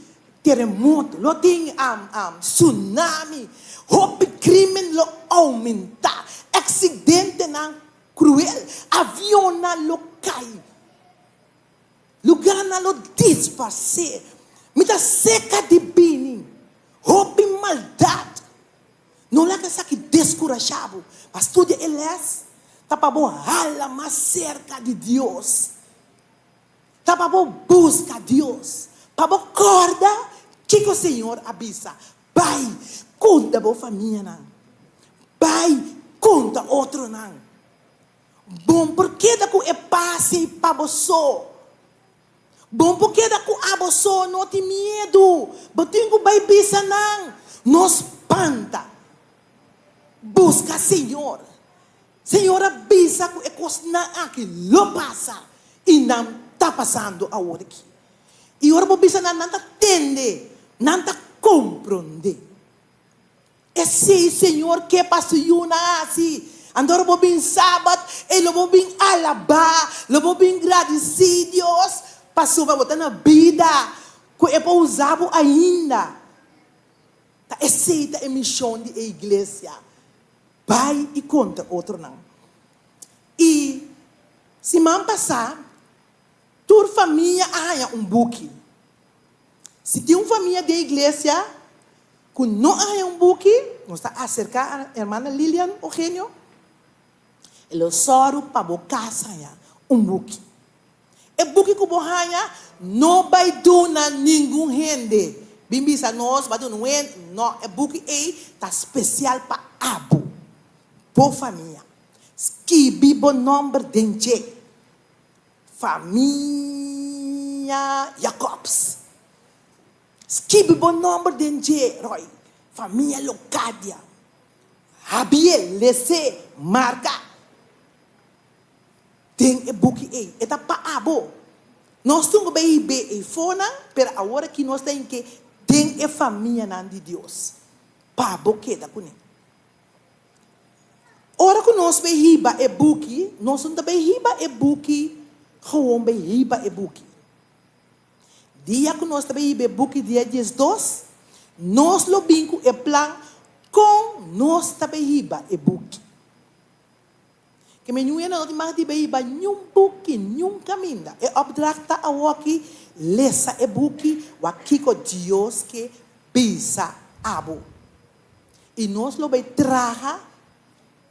teremoto, lo tin tsunami, hopi crimen lo aumenta, accidentenan cruel, avionnan lo cay, lugarnan lo disparce. Mi ta seca di bini hopi maldad. No laga esaki deskurashá bo. Pa studia e lès ta pa bo hala mas serka di Dios. Ta pa bo buska Dios. Pa bo kòrda kiko Señor a bisa. Bai konta bo famianan. Bai konta otronan. Bon por keda ku e pas ei pa bo so. Bon por keda ku abo so, no tin miedu. Bo tin ku bai bisa nan, No spanta. Buska Señor. Señor a bisa ku e kosnan aki lo pasa, i nan ta pasando awor aki. I ora bo bisa nan, nan ta tende, nan ta komprondé. Esei Señor ke pa su yunan hasi. Anto ora bo bin Sabat, ei lo bo bin alabá, lo bo bin gradisí Dios pasobra bo ta na bida ku e por usa bo ainda. Ta esei ta e mishon di e iglesia, bai i konta otronan. I siman pasá tur famia a haña un buki. Si tin un famia den iglesia ku no a haña un buki, nos ta aserká hermana Lilian Eugenio, e lo sòru pa bo kas haña un buki. E buki ku bo haña no bai duna ningun hende. Bin bisa nos, bo a duna un hende. No, e buki ei ta spesial pa abo, bo famia. Skibi bo nòmber den dje. Famia Jacobs. Skibi bo nòmber den dje, Roy. Famia Locadia. Habié, les'é, marka. Den e buki ei. E ta pa abo. Nos tin ku bai hib'é eifonan, pero awor aki nos ta hink'é den e famianan di Dios. Pa bo keda kuné. Ora ku nos bai hiba e buki, nos no ta bai hiba e buki gewoon bai hiba e buki. Dia ku nos ta bai hiba e buki dia diesdos, nos lo bin ku e plan kon nos ta bai hiba e buki. Ke men ñuña no tin mag di bai hiba niun buki, niun kaminda. E opdracht ta awoki, lesa e buki, wak kiko Dios ke bisa abo. I nos lo bai traha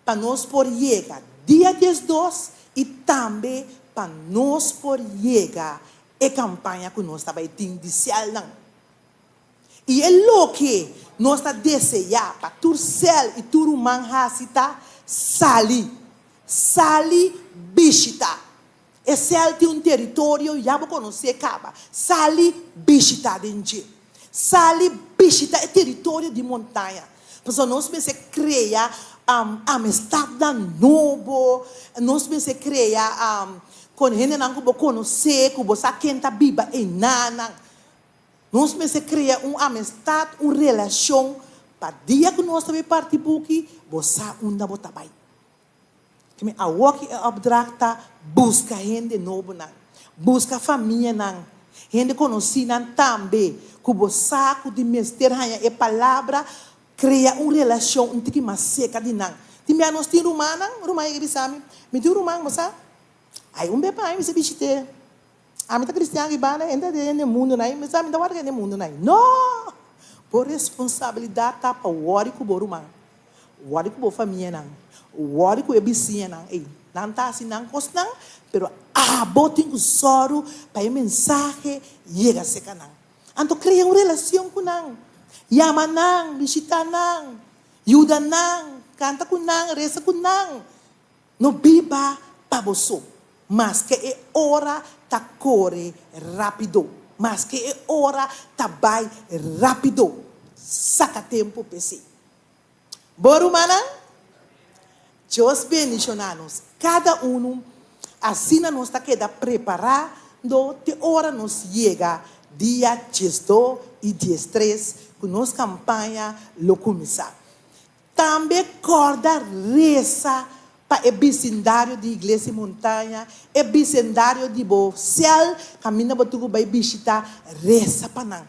pa nos por yega dia diesdos i tambe pa nos por yega e kampaña ku nos ta bai tin di sèlnan. I e loke nos ta deseá pa tur sèl i tur ruman hasi ta sali, sali bishitá. E sèl tin un teritorio, ya bo konosé kaba. Sali bishitá den dje. Sali bishitá e teritorio di montaña. Pasobra nos mester krea amistatnan nobo, nos mester krea kon hendenan ku bo konosé, ku bo sa ken ta biba einanan. Nos mester krea un amistad, un relashon, pa dia ku nos ta bai parti buki, bo sa unda bo ta bai. Keme awoki e opdracht ta buska hende nobonan, buska famianan, hende konosínan tambe, ku bo sa ku tin mester haña e palabra, krea un relashon un tiki mas seka di nan. Tin bia nos tin rumannan, un ruman yega bisa mi, mi tin un ruman, bo sa, ai un be pa mi mester bishit'é. Ami ta cristian riba na hende den e mundo nai, mi sa mi ta wòrdu den e mundo nai. No! Bo responsabilidat ta pa wòri ku bo ruman, wòri ku bo famianan, wòri ku e bisiñanan. Ey, nan ta hasi nan kosnan, pero abo tin ku sòru pa e mensahe yega serka nan. Anto krea un relacion ku nan, yama nan, bishita nan, yuda nan, kanta ku nan, resa ku nan. No biba pa bo so, maske e ora ta kore rápido, maske e ora ta bai rápido, saka tempu p'esei. Bo rumannan, Dios bendishoná nos kada unu, asina nos ta keda prepará do te ora nos yega dia diesdos i diestres ku nos kampaña lo kuminsá. Tambe kòrda resa pa e bisindario di Iglesia Montaña, e bisindario di bo sèl kaminda bo tin ku bai bishitá, resa pa nan.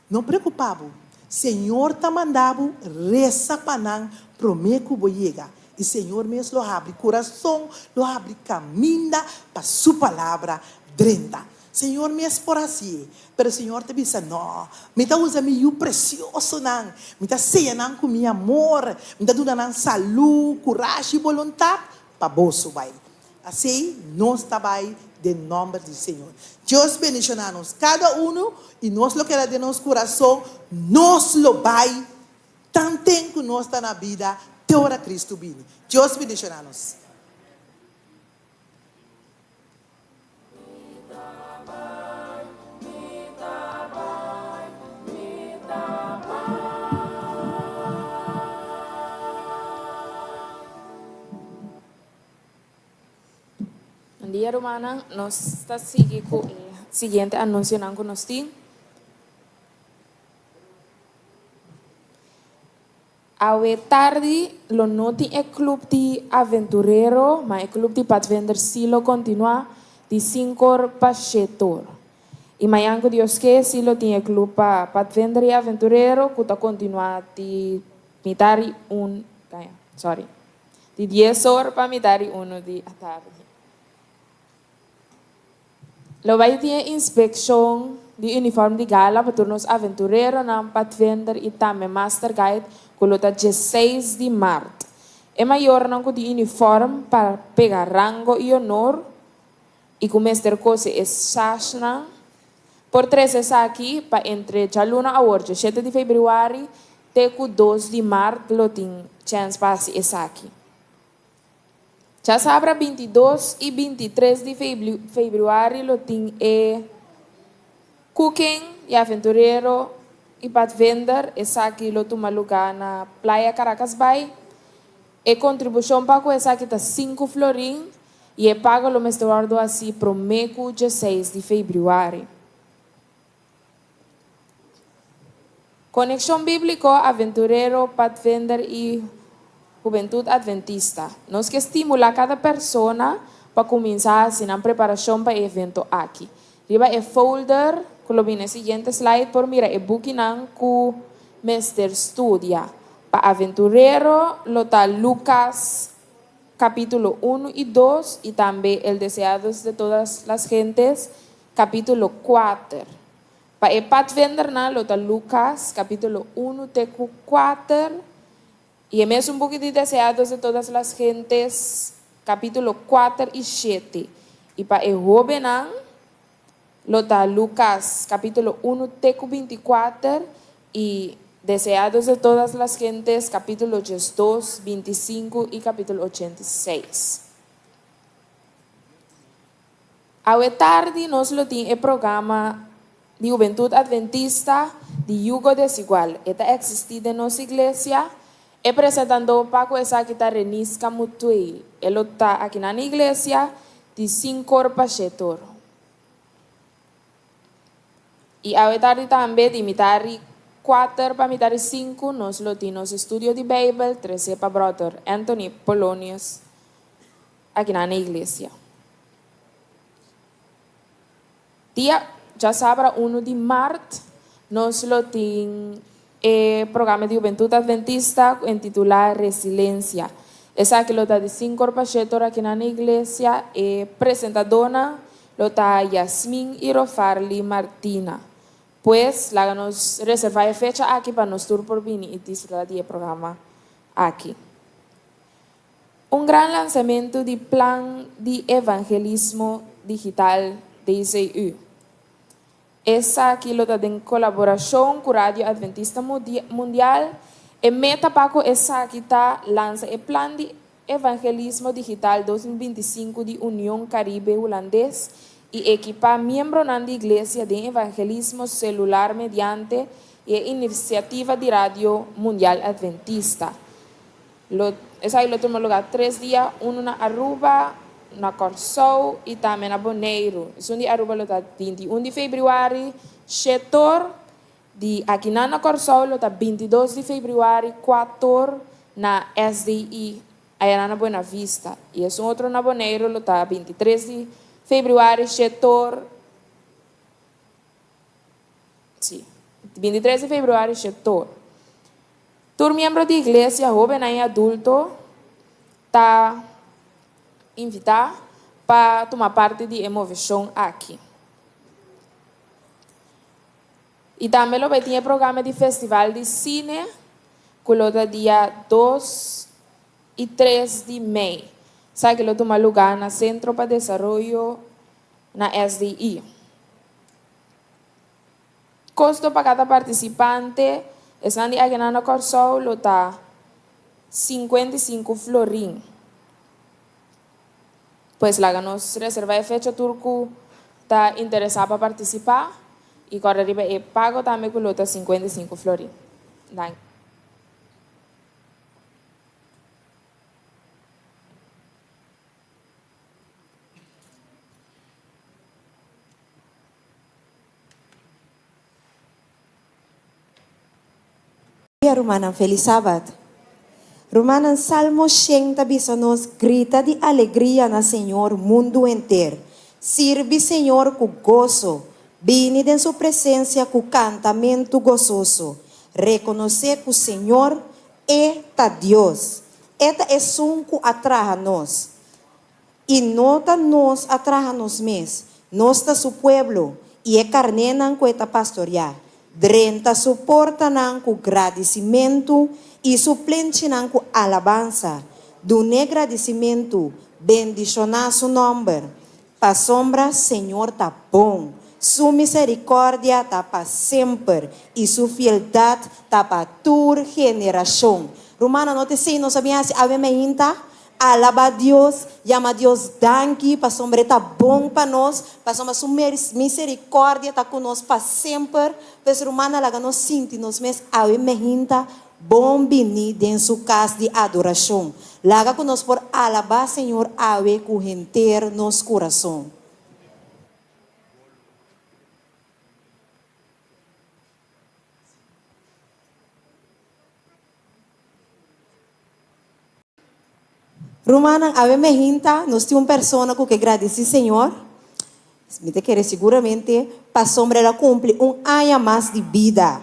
No preokupá bo, Señor ta manda bo resa pa nan promé ku bo yega, i Señor mes lo habri kurason, lo habri kaminda pa Su Palabra drenta. Señor mes por hacié, pero Señor ta bisa, No, mi ta usa mi yu preciosonan, mi ta seya nan cu mi amor, mi ta duna nan salú, curashi i boluntad pa boso bai. Asey nos ta bai den nomber di Señor. Dios bendiciona nos cada uno i nos lo keda den nos curason, nos lo bai tanten cu nos ta na bida te ora Cristo bini. Dios bendiciona nos. Bon dia rumannan, nos ta sigui ku e siguiente anunsionan ku nos tin. Awe tardi lo no tin e club di aventurero, ma e club di padvinder sí lo continua di sinkor pa shetor. Y mañan cu Dios ke sí lo tin e club pa padvinder y aventurero cu ta continua di mitar y un, sorry, di dies or pa mitar y uno di atardi. Lo bai tin e inspekshon di uniform di gala pa tur nos aventureronan, padvinder i tambe master guide ku lo ta diesseis di mart. E mayornan ku tin uniform pa pega rango i honor i ku mester kose e sashnan. Por trese esaki pa entre djaluna awor djeshete di febrüari te ku dos di mart lo tin chèns pa hasi esaki. Djasabra 22 i 23 di febrüari lo tin e Cooking di Aventurero i Padvinder, esaki lo tuma lugá na Playa Caracas Bay. E kontribushon pa ku esaki ta sinku florin i e pago lo mester wòrdu hasí promé ku djeseis di febrüari. Konekshon Bíbliko, Aventurero, Padvinder i Hubentut Adventista. Nos ke stimulá kada persona pa kuminsá hasi nan preparashon pa e evento aki. Riba e folder ku lo bini e siguiente slide por mira e bukinan ku mester studia. Pa Aventurero lo ta Lukas kapítulo unu i dos i tambe El deseados de todas las gentes kapítulo kuater. Pa e padvindernan lo ta Lukas kapítulo unu te ku kuater i e mesun buki di Deseados de todas las gentes kapítulo kuater i shete. I pa e hóbennan lo ta Lukas kapítulo unu te ku bintikuater i Deseados de todas las gentes kapítulo diesdos, bintisinku i kapítulo ochentiseis. Awe tardi nos lo tin e programa di Hubentud Adventista di Yugo Desigual. E ta existi den nos iglesia. E presentandó pa cu esaki ta Renisca Mutueel. E lo ta aki nan iglesia di sinkor pa shetor. Y awe tardi tambe di mitari kuater pa mitari sinku nos lo tin nos estudio di Bijbel trece pa brother Anthony Polonius aki nan iglesia. Dia djasabra unu di mart nos lo tin e programa di Hubentud Adventista ku entitulá Resilensia. Esaki lo ta di sinkor pa shete ora aki nan iglesia. E presentadónan lo ta Yasmin i Rofarly Martina. Pues laga nos reservá e fecha aki pa nos tur por bini i disfrutá di e programa aki. Un gran lansamentu di Plan di Evangelismo Digital, DCU. Esaki lo ta den kolaborashon ku Radio Adventista Mundial. E meta pa ku esaki ta lansa e Plan di Evangelismo Digital 2025 di Union Karibe Hulandes i ekipá miembronan di iglesia den evangelismo selular mediante e inisiativa di Radio Mundial Adventista. Lo, esaki lo tuma lugá tres dia, unu na Aruba, na Kòrsou i tambe na Boneiru. Esun di Aruba lo ta 21 di febrüari, shetor, di akinan na Kòrsou lo ta 22 di febrüari, kuator, na SDI ayanan na Buena Vista. I esun otro na Boneiru lo ta 23 di febrüari, shetor, sí, 23 di febrüari, shetor. Tur miembro di iglesia, hóbennan i adulto, ta invitá pa tuma parti di e moveshon aki. I tambe lo bai tin e programa di festival di sine ku lo ta dia dos i tres di mei. Esaki lo tuma lugá na Sentro pa Desaroyo na SDI. Kosto pa kada partisipante, esnan di akinan na Kòrsou lo ta 55 florin. Pues laga nos reservá e fecha tur ku ta interesá pa partisipá i kòrda riba e pago tambe ku lo ta 55 florin. Danki. Dia rumannan felis sabat. Rumannan Salmo shen ta bisa nos grita di alegria na Señor mundu henter. Sirbi Señor ku goso, bini den su presensia ku kantamentu gososo. Rekonosé ku Señor E ta Dios. E ta esun ku a traha nos. I no ta nos a traha nos mes, nos ta su pueblo i e karnénan ku e ta pastoriá. Drenta su portanan ku gradisimentu i su plenchinan ku alabansa. Dun'é gradisimentu, bendishoná su nòmber. Pasobra Señor ta bon. Su miserikòrdia ta pa semper, i su fieldat ta pa tur generashon. Rumannan, no ta esei nos a bin hasi awe meinta? Alabá Dios, yama Dios danki pasobra e ta bon pa nos, pasobra su miserikòrdia ta ku nos pa semper. Pues rumannan, laga nos sinti nos mes awe meinta bon biní den su kas di adorashon. Laga ku nos por alabá Señor awe ku henter nos kurason. Rumannan, awe mehinta nos tin un persona ku ke gradisí Señor. Mi ta kere siguramente pasobra el a kumpli un aña mas di bida.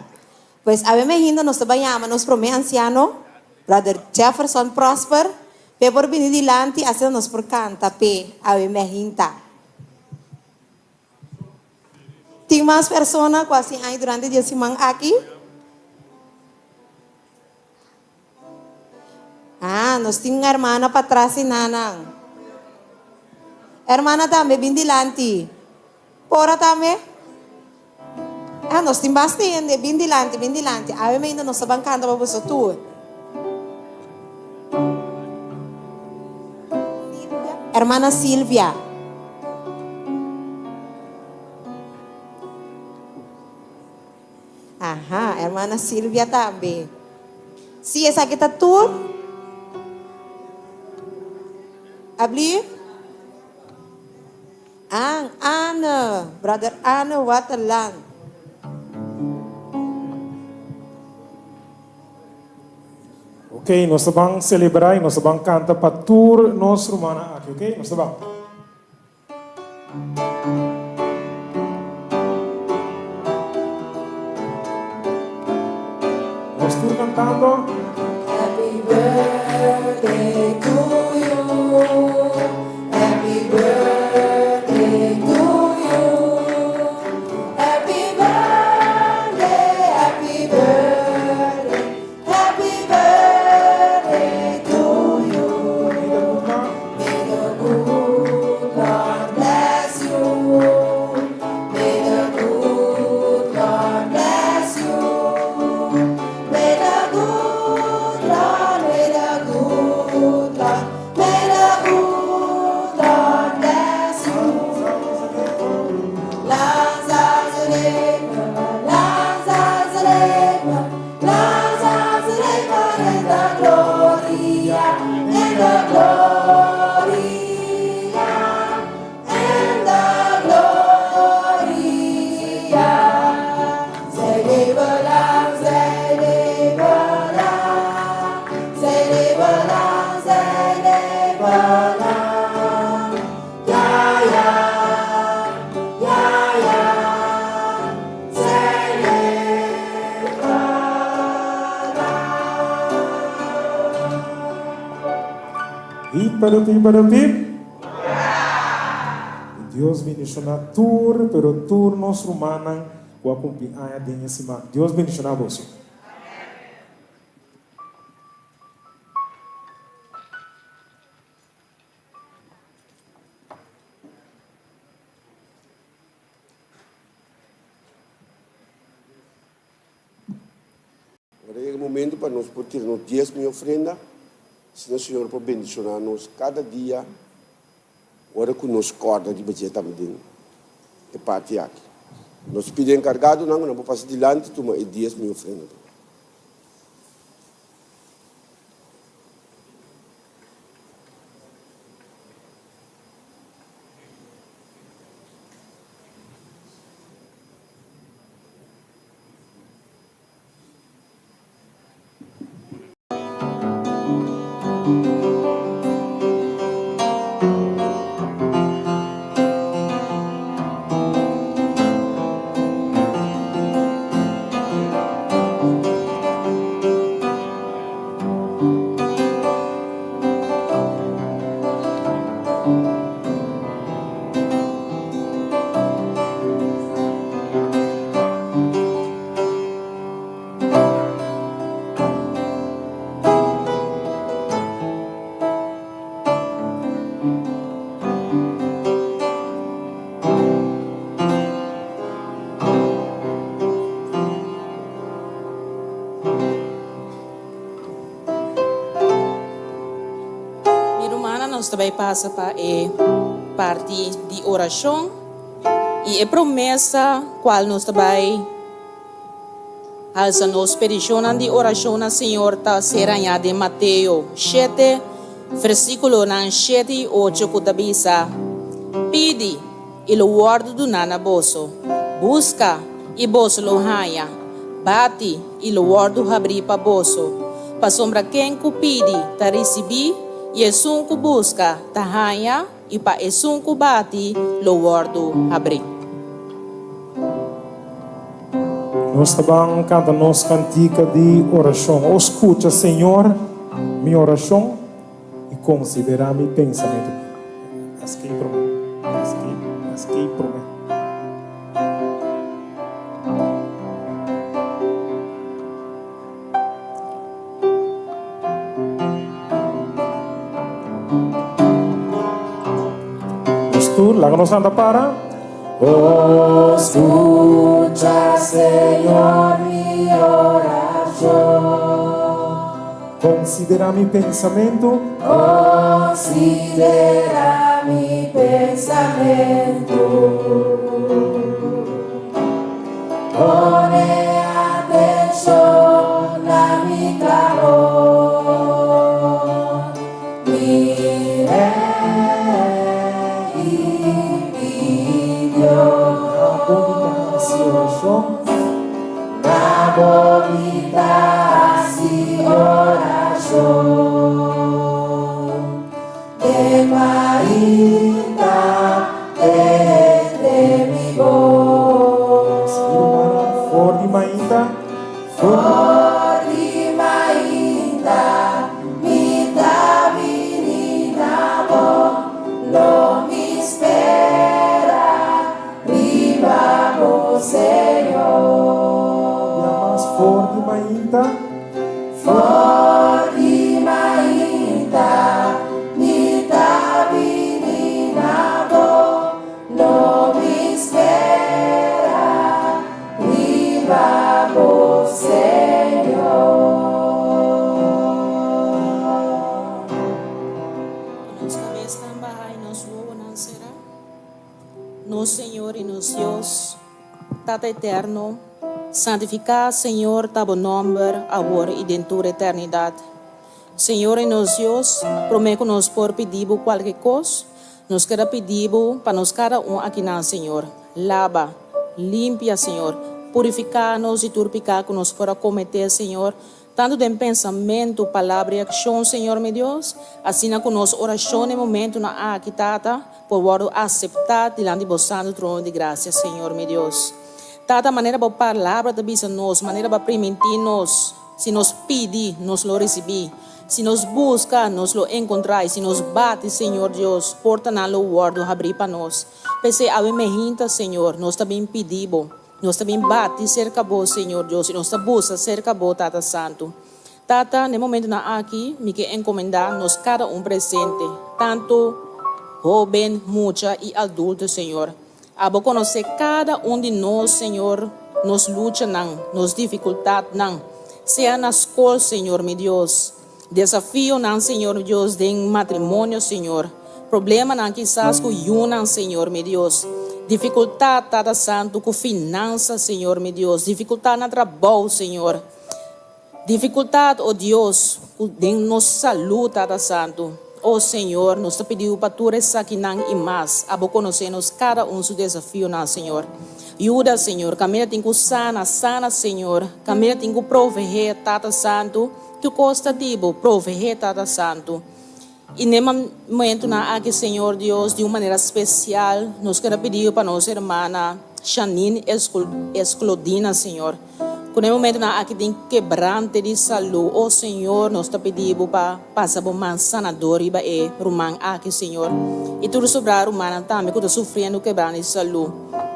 Pues awe mehinta nos ta bai yama nos promé ansiano, Brother Jefferson Prosper, p'e por bini dilanti asina nos por kanta p'e awe mehinta. Tin mas persona ku a hasi aña durante di e siman aki? Ah, nos tin un hermana patras enanan. Hermana tambe, bin dilanti. Pora tambe? Ah, nos tin basta hende. Bin dilanti, bin dilanti. Awe mainda nos ta ban kanta pa boso tur. Hermana Silvia. Aha, hermana Silvia tambe. Sí, esaki ta tur? Ablief? An, Anne, brother Anne Waterland. Ok, nos ta ban celebra y nos ta ban canta pa tur nos rumannan aki, ok? Nos ta ban. Nos tur cantando. Happy birthday to you. Happy birthday to you. Happy birthday, happy birthday, happy birthday to you. May the good Lord bless you. May the good Lord bless you. May the good Lord, may the good Lord, may the good Lord bless you. Lang zal ze leven, lang zal ze leven, lang zal ze leven in de gloria, in de gloria, in de gloria. Zij leven lang, zij leven lang, zij leven lang, zij leven lang. Ja, ja, ja, ja, zij leven lang. Hip pero pip pero pip. Dios bendiciona tur pero tur nos rumannan cu a cumpli aña den e siman. Dios bendiciona boso. Ora yega e momento pa nos por tira nos diesmo i ofrenda, asina Señor por bendiciona nos cada dia ora cu nos corda riba dje tambe den e parti aki. Nos pidi encargadonan cu nan por pasa dilanti tuma e diesmo i ofrenda. Rumannan nos ta bai pasa pa e parti di orashon i e promesa kual nos ta bai halsa nos pedishonnan di orashon na Señor ta ser hañá den Mateo shete versíkulonan shete i ocho ku ta bisa, Pidi, i lo wòrdu duná na boso, buska, i boso lo haña, bati, i lo wòrdu habrí pa boso. Pasobra ken ku pidi, ta risibí, i esun ku buska, ta haña, i pa esun ku bati, lo wòrdu habrí. Nos ta ban kanta nos kantika di orashon. O skucha, Señor, mi orashon. I konsiderá mi pensamentu. Esaki promé, esaki, esaki promé. Nos tur, laga nos lanta para. Oh, skucha, Señor, mi orashon. Konsiderá mi pensamentu. Konsiderá mi pensamentu. Pone atenshon na mi klamor. Mi Rei i mi Dios. Na bo mi ta hasi orashon. Na bo mi ta hasi orashon. Te mainta tende mi bos. Sigui rumannan for di mainta. For di mainta mi ta bini na bo, lo mi spera. Riba bo Señor. Bia mas for di mainta. For di mainta mi ta bini na bo, lo mi spera riba bo Señor. Ku nos kabesnan baha i nos wowonan será. Nos Señor i nos Dios, Tata Eterno, santifiká, Señor, ta bo nòmber awor i den tur eternidat. Señor i nos Dios, promé ku nos por pidi bo kualke kos, nos ker a pidi bo pa nos kada un akinan, Señor, laba, limpia, Señor, purifiká nos di tur piká ku nos por a kometé, Señor, Tantu den pensamentu, palabra i akshon, Señor mi Dios, asina ku nos orashon den momentunan aki, Tata, por wòrdu aseptá dilanti bo santu trono di grasia, Señor mi Dios. Tata, manera bo palabra ta bisa nos, manera bo a primintí nos, si nos pidi, nos lo risibí, si nos buska, nos lo enkontrá, i si nos bati, Señor Dios, portanan lo wòrdu habrí pa nos. P'esei awe mehinta, Señor, nos ta bin pidi bo. Nos ta bin bati serka Bo, Señor Dios, i nos ta busa serka Bo, Tata Santu. Tata, n'e momentunan aki mi ke enkomendá nos kada un presente, tantu hóben, mucha i adulto, Señor. Abo konosé kada un di nos, Señor, nos luchanan, nos difikultatnan, sea na skol, Señor mi Dios, Desafionan, Señor mi Dios, den matrimonio, Señor. Problemanan kisas ku yunan, Señor mi Dios. Difikultat, Tata Santu, ku finansa, Señor mi Dios. Difikultat na trabou, Señor. Difikultat, o Dios, ku den nos salú, Tata Santu. O Señor, nos ta pidi Bu pa tur esakinan i mas. Abo konosé nos kada un su desafionan, Señor. Yuda, Señor. Kaminda tin ku sana, sana, Señor. Kaminda tin ku proveé, Tata Santu. Tur kos ta di Bo, proveé, Tata Santu. I n'e momentunan aki, Señor Dios, di un manera spesial, nos ker a pidi pa nos hermana Shanine Esclodina, Señor, ku n'e momentunan aki tin kebrante di salú. O Señor, nos ta pidi Bo pa pasa Bo man sanador riba e ruman aki, Señor, i tur sobrá rumannan tambe ku ta sufriendo kebrante di salú.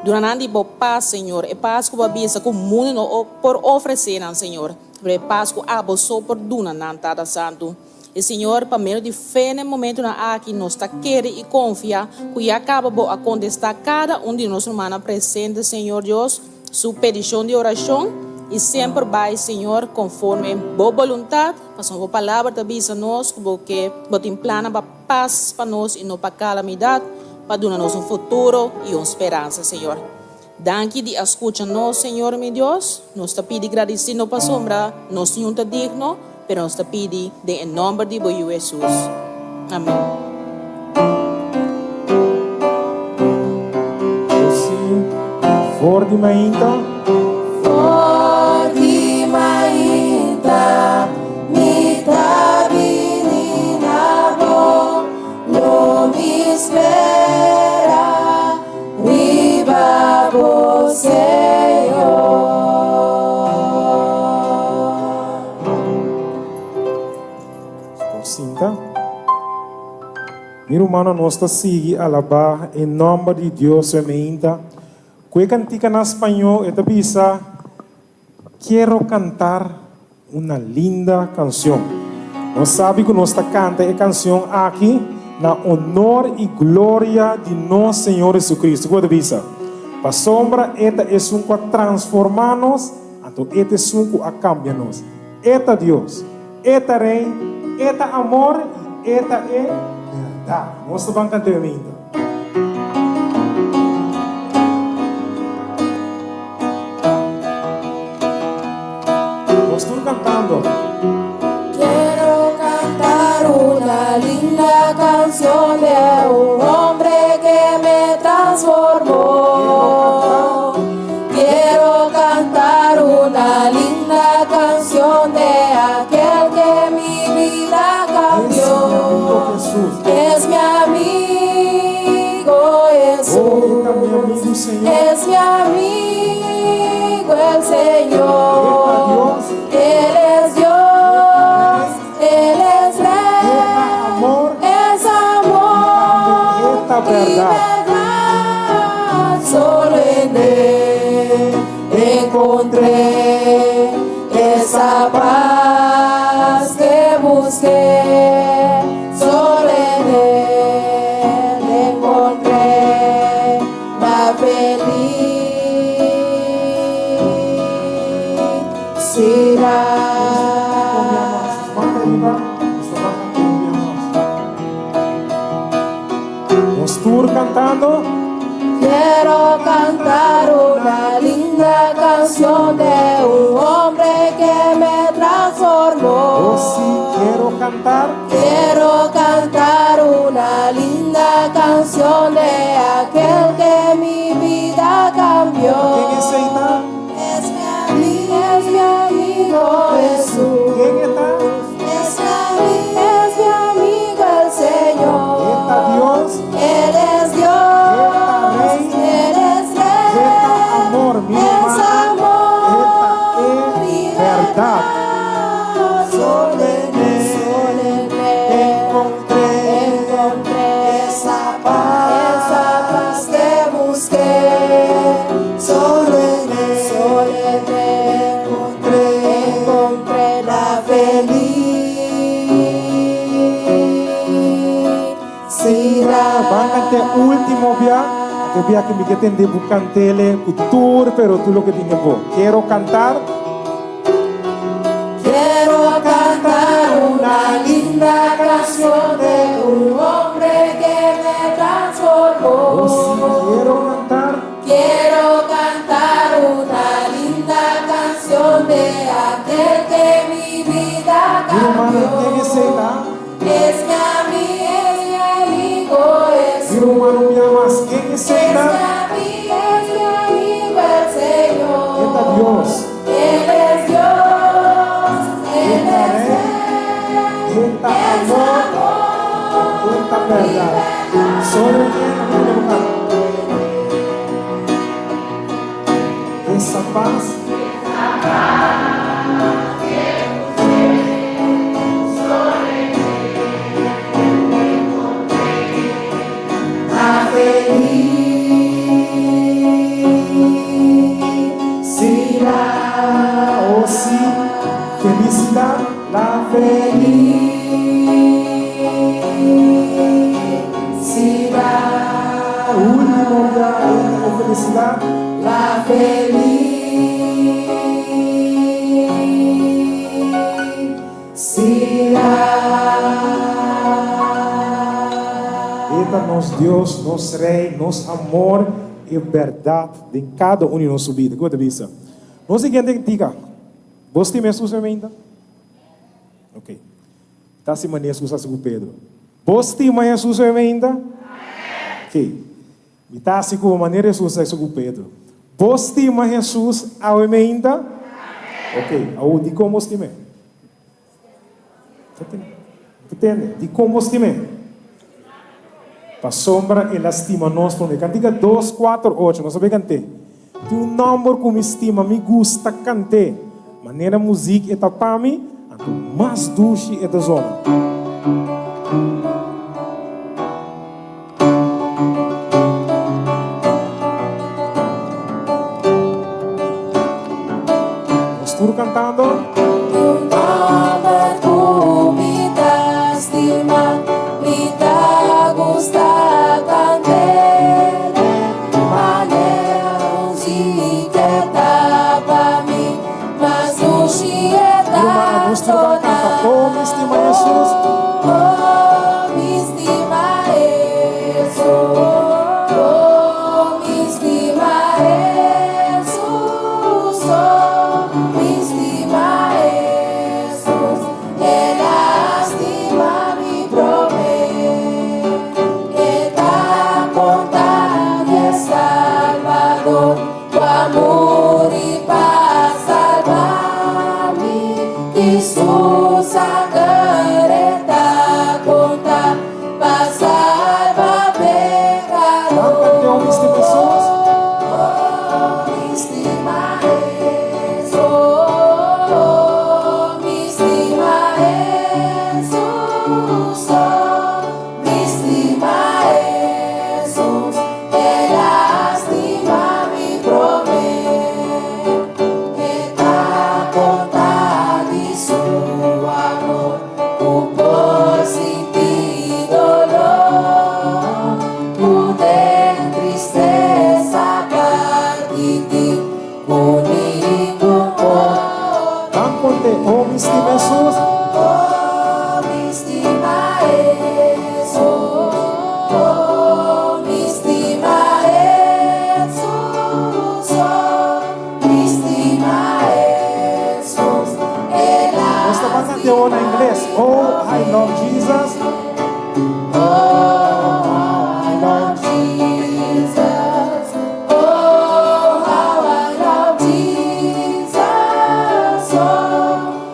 Duna nan di Bo pas, Señor, e pas ku Bo a bisa ku mundu no por ofresé nan, Señor. Pero e pas ku abo so por duna nan, Tata Santu. E Señor, pa medio di fe na e momentunan aki, nos ta kere i konfia ku ya kaba Bo a kontestá kada un di nos rumannan presente, Señor Dios, su pedishon di orashon. I semper bai, Señor, konforme Bo boluntat, pasobra Bo Palabra ta bisa nos ku Bo ke, Bo tin plannan pa pas pa nos i no pa kalamidat, pa duna nos un futuro i un speransa, Señor. Danki di a skucha nos, Señor mi Dios. Nos ta pidi gradisí no pasobra nos niun ta digno, pero nos ta pidi den e nòmber di Bo Yu Hesus. Amèn. For di mainta. For di mainta mi ta bini na bo, lo mi spera riba bo, Señor. Por sinta. Mi rumannan, nos ta sigui alabá e nòmber di Dios e meinta. Ku e kantika na spañó e ta bisa, Quiero cantar una linda canción. Nos sabi ku nos ta kanta e kansion aki na honor i gloria di nos Señor Jesucristo. Kiko ta bisa? Pasobra e ta esun ku a transformá nos, anto e ta esun ku a kambia nos. E ta Dios, E ta Rei, E ta amor i E ta e bèrdat. Nos ta ban kant'é ainda. Nos tur kantando. Quiero cantar una linda canción de un hombre que me transformó. Quiero cantar una linda canción de aquel que mi vida cambió. Es mi amigo Jesús. Es mi amigo el Señor. Él es Dios, Él es Rey. Es amor y verdad. Solo en Él encontré esa paz que busqué. Solo en Él encontré la felicidad. Nos tur kantando. Quiero cantar una linda canción de un hombre que me transformó. Oh, sí, quiero cantar. Quiero cantar una linda canción de aquel que mi vida cambió. Ken esei ta? Es mi amigo, es mi amigo Jesús. Ken e ta? Es mi amigo, es mi amigo el Señor. E ta Dios. Él es Dios. Él es Rey. E ta amor, mi Es hermana. amor E ta y e bèrdat. Solo en él, solo en él Encontré encontré esa paz, esa paz que busqué. Solo en él, solo en él encontré, encontré la felicidad. Ban kant'é último bia. E bia ku mi ke tende bo kant'é ku tur pero tur loke tin den bo. Quiero cantar. Quiero cantar una linda canción de un hombre que me transformó. Oh, sí, quiero cantar. Quiero cantar una linda canción de aquel que mi vida Mi hermana, cambió. ken esei ta? Es mi amigo, es mi amigo Mi Jesús. ruman, un bia mas, ken Es esei ta? mi amigo, es mi amigo el Señor. E ta Dios. Él es Dios, Él es Rey, E ta es amor. amor E ta bèrdat. Solo en él, ami ta kanta. Esa paz. La felicidad. Oh, sí, felisidat, la Felicidad. Último bia, e felisidat. La felicidad. ta nos Dios, nos Rei, nos amor i bèrdat den kada un di nos su bida. Kiko bo ta bisa? Nos siguiente kantika, Bo stima Hesus mi meinta? Ok. Ta así manera Hesus hasi ku Pedro. Bo stima Hesus mi meinta? Ok. Mi ta hasi ku bo manera Hesus a hasi ku Pedro. Bo stima Hesus awe meinta? Ok. Awor dikon bo stim'é? Ta tende? Dikon bo stim'é? Pasobra el a stima nos promé. Kantika dos, kuater, ocho. Nos a bay kant'é. Tin un nòmber ku mi stima, mi gusta kant'é. Manera muzik e ta pa mi, anto mas dushi e ta zona. Nos tur cantando. Un nomber cu mi ta stima, mi ta gusta cant'e manera musica ta pa mi, mas dushi e ta Rumannan, nos tur ban canta, Oh, mi stima Jesus. Oh, mi stima Jesus. Oh, mi stima Jesus. Oh, mi stima Jesus. El a stima mi promé. E ta konta di e Salbador ku a muri pa salba mi. Di su sanger e ta konta pa salba Nan kant'é pekador. Oh mi stima Hesus. Oh mi stima Hesus, oh mi stima Hesus, oh mi stima Hesus, el a stima mi promé. E ta konta di su amor ku por sinti dolor, ku den tristesa parti tin ku ningun por. Ban kont'é, Oh mi stima Hesus. Oh mi stima Hesus, oh mi stima Hesus, oh. Mi stima Hesus, el a Nos ta ban canta e na ingles. Oh, I love Jesus. Oh, how I love Jesus. Oh, how I love Jesus. Oh,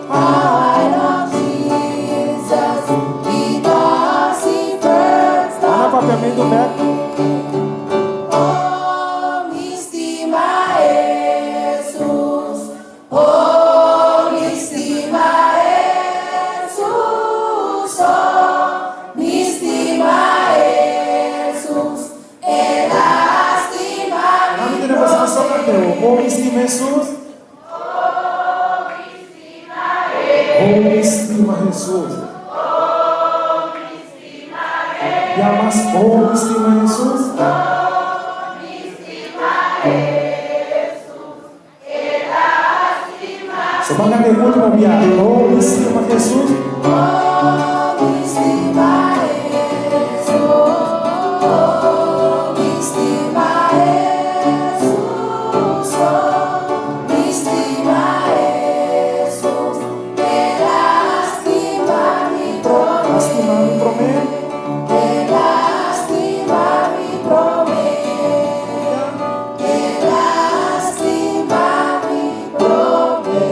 how I love Jesus. Because he first Ana loved papiamento me. bek. Oh, mi stima Hesus, oh, mi stima Hesus, oh, mi stima Hesus, el a stima Mami mi tene basa so canteo. Oh, mi stima Hesus. Oh, mi stima Hesus. Ya mas oh mi stima Hesus. So ban canta e ultimo bia. Oh mi stima Hesus. Oh mi stima Hesus. Oh mi stima Hesus. Oh mi stima Hesus. El a stima mi promé. A stima mi promé. El a stima mi promé. El a stima mi promé.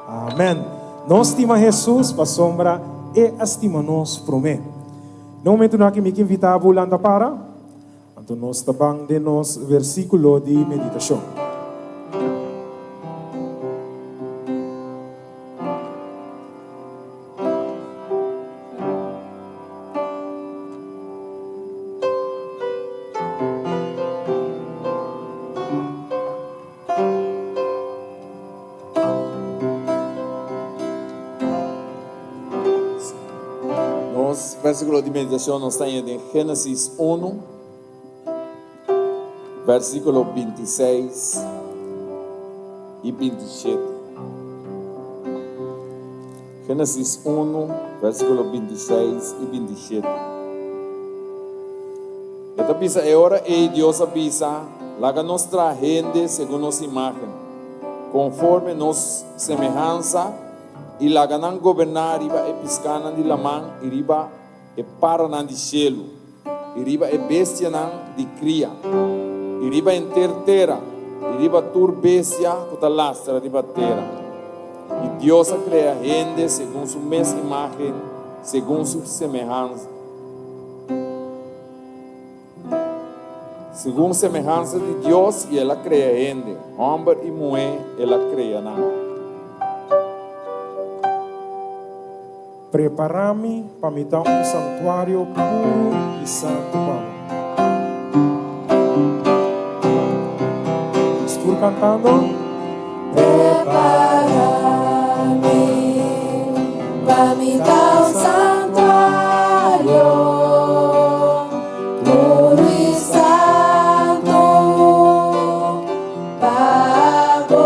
Amen. Nos stima Hesus pasobra e a stima nos promé. Na momentunan aki mi ke invitá bo lanta para. Anto nos ta ban den nos versíkulo di meditashon. Nos versículo di meditacion nos ta haña den Génesis 1, versículo 26 y 27. Génesis unu, versíkulo bintiseis i bintishete. E ta bisa, E ora ei Dios a bisa, Laga nos traha hende segun nos imágen, konforme nos semehansa, i laga nan goberná riba e piskánan di laman i riba e paranan di shelu, i riba e bestianan di kria, i riba henter tera, i riba tur bestia ku ta lastra riba tera. I Dios a krea hende segun su mes imágen, segun su semehansa. Segun semehansa di Dios i el a krea hende, hòmber i muhé el a krea nan. Prepará mi pa mi ta un santuario puru i santu pa bo. Nos tur kantando. Prepará mi pa mi ta un santuario puru i santu pa bo.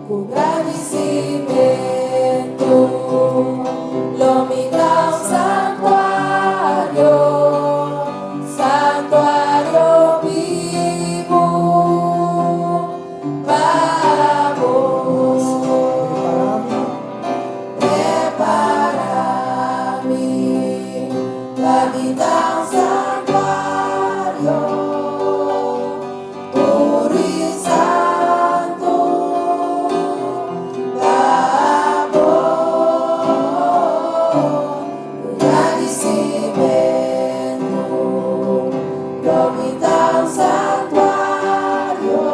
Ku gradisimentu lo mi ta un santuario, santuario bibu pa bo. Prepara mi pa mi ta un santuario. Puru i santu pa bo, ku gradisimentu lo mi ta un santuario,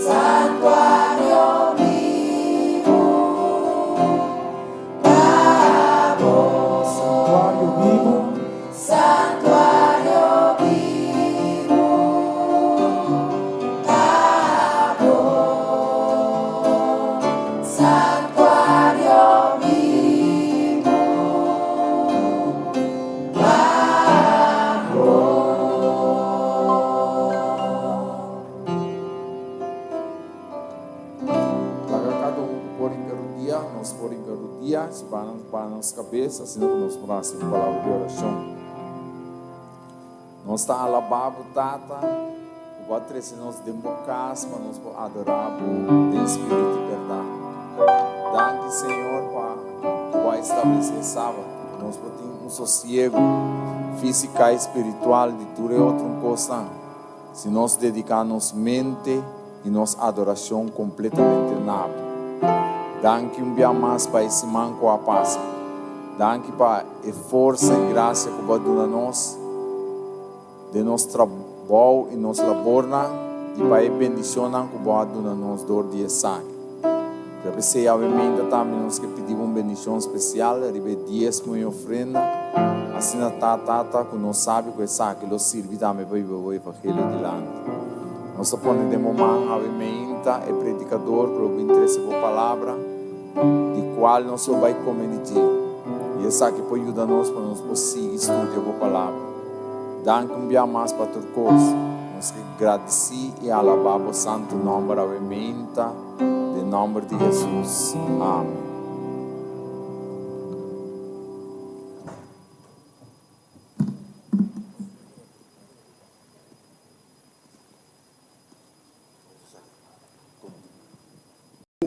santuario bibu pa bo. Santuario bibu. Santuario bibu pa bo. Santuario bibu pa bo. Laga kada un ku por hinka rudia, nos por hinka rudia, si ba nan ba nos kabes, asina ku nos por hasi un palabra di orashon. Nos ta alabá bo, Tata, ku bo a trese nos den bo kas pa nos por adorá bo den spiritu i bèrdat. Danki, Señor, pa bo a establesé e Sabat, ku nos por tin un sosiegu físika i spiritual di tur e otro kosnan. Si nos dediká nos mente i nos adorashon kompletamente na Bo. Danki un bia mas pa e siman ku a pasa. Danki pa e forsa i grasia ku Bo a duna nos den nos trabou i nos labornan i pa e bendishonnan ku Bo a duna nos dor di esaki. Pero p'esei awe meinta tambe nos ke pidi bo un bendishon spesial riba e diesmo i ofrenda. Asina ta, Tata, ku nos sabi ku esaki lo sirbi tambe pa hiba bo evangelio dilanti. Nos ta pone den bo man awe meinta e predikador ku lo bin trese bo palabra, di kual nos lo bai kome di dje, i esaki por yuda nos pa nos por sigui studia bo palabra. Danki un bia mas pa tur kos. Nos ke gradisí i alabá bo santu nòmber awe meinta. Den nomber di Hesus, amen.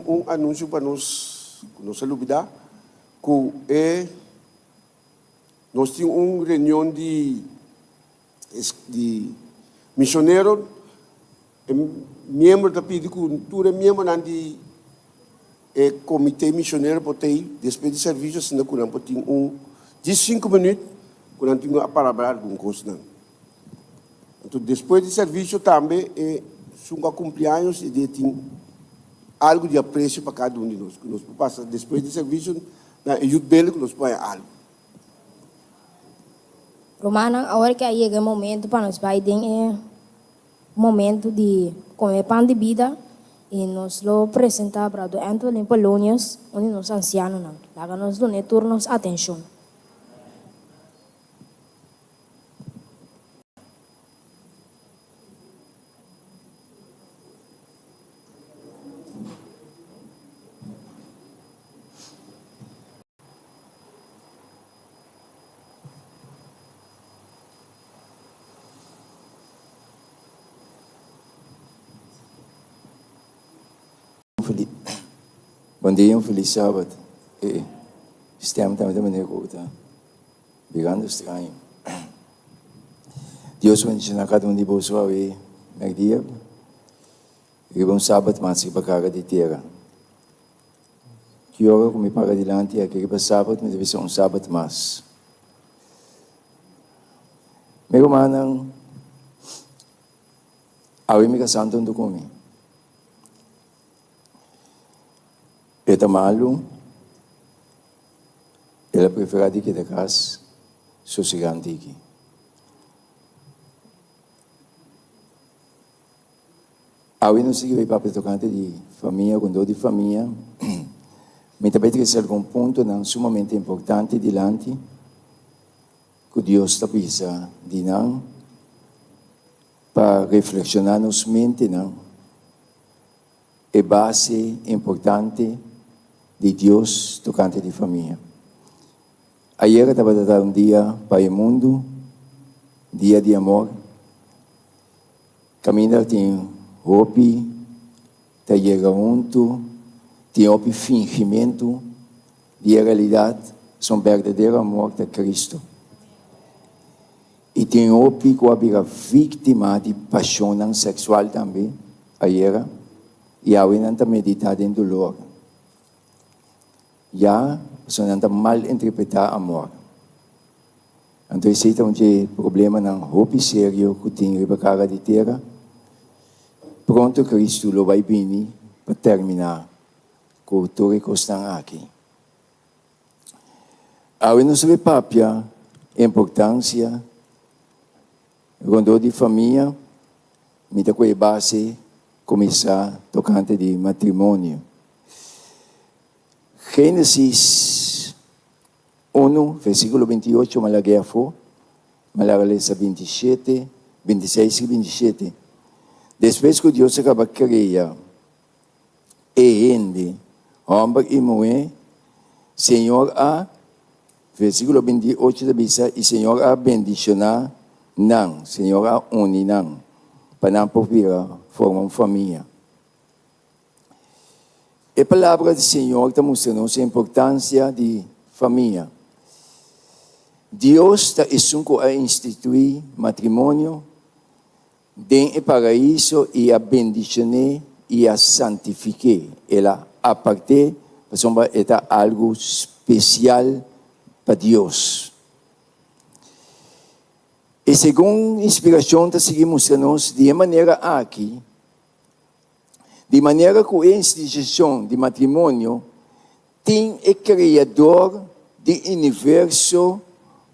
Un anuncio pa nos cu nos a lubida cu e nos tin un reunion di di misionero. E miembro ta pidi ku tur e miembronan di e komité misionero por ta ei despues di servisio asina ku nan por tin un diesinku minüt ku nan tin ku a palabrá algun kosnan. Anto despues di servisio tambe e esun ku a kumpli años e debe tin algu di apresio pa kada un di nos ku nos por pasa despues di servisio na e yut bele ku nos por haña algu. Rumannan, awor ke a yega e momento pa nos bai den e Momento di come pan di bida y nos lo presenta Brother Anthony Polonius, un di nos ancianonan. Laga nos dun'e tur nos atencion. un bon dia y un feliz sabat. E stem tambe ta manera cu ta birando straño. Dios bendiciona cada un di boso awe merdia riba un sabat mas riba cara di tera. Ki ora cu mi para dilanti aki riba sabat mi ta bisa un sabat mas. Mi rumannan, awe mi ka santo hunto cu mi. E ta malu, el a prefera di keda cas sosegante aki. Awe nos sigui bay papia tocante di famia, rondó di famia. Mi ta bay trece algun puntonan sumamente importante dilanti cu Dios ta bisa di nan pa reflexiona nos mentenan e base importante di Dios tocante di famia. Ayera tabata ta un dia pa e mundu, dia di amor. Kaminda tin hopi ta yega huntu, tin hopi fingimentu di e realidat, son berdadero amor ta Cristo. I tin hopi ku a bira víktima di pashonnan seksual tambe ayera, i awe nan ta meditá den dolor. Ya, pasobra nan ta malinterpretá amor. Anto esei ta un dje problemanan hopi serio ku tin riba kara di tera. Pronto Kristu lo bai bini pa terminá ku tur e kosnan aki. Awe nos ta bai papia importansia rondó di famia. Mi ta ku e base kuminsá tokante di matrimonio. Génesis. Unu, versíkulo 28, ma lag'é afó, ma laga lesa 27, 26 i 27. Despues ku Dios a kaba krea e hende, hòmber i muhé, Señor a, versíkulo 28 ta bisa, i Señor a bendishoná nan, Señor a uni nan, pa nan por bira forma un famia. E Palabra di Señor ta mustra nos e importancia di famia. Dios ta esun cu a institui matrimonio den e Paraiso y a bendicion'é y a santifik'é. El a apart'é pasobra e ta algu special pa Dios. E segun inspiracion ta sigui mustra nos di e manera aki, Di manera ku e institushon di matrimonio tin e Kreador di universo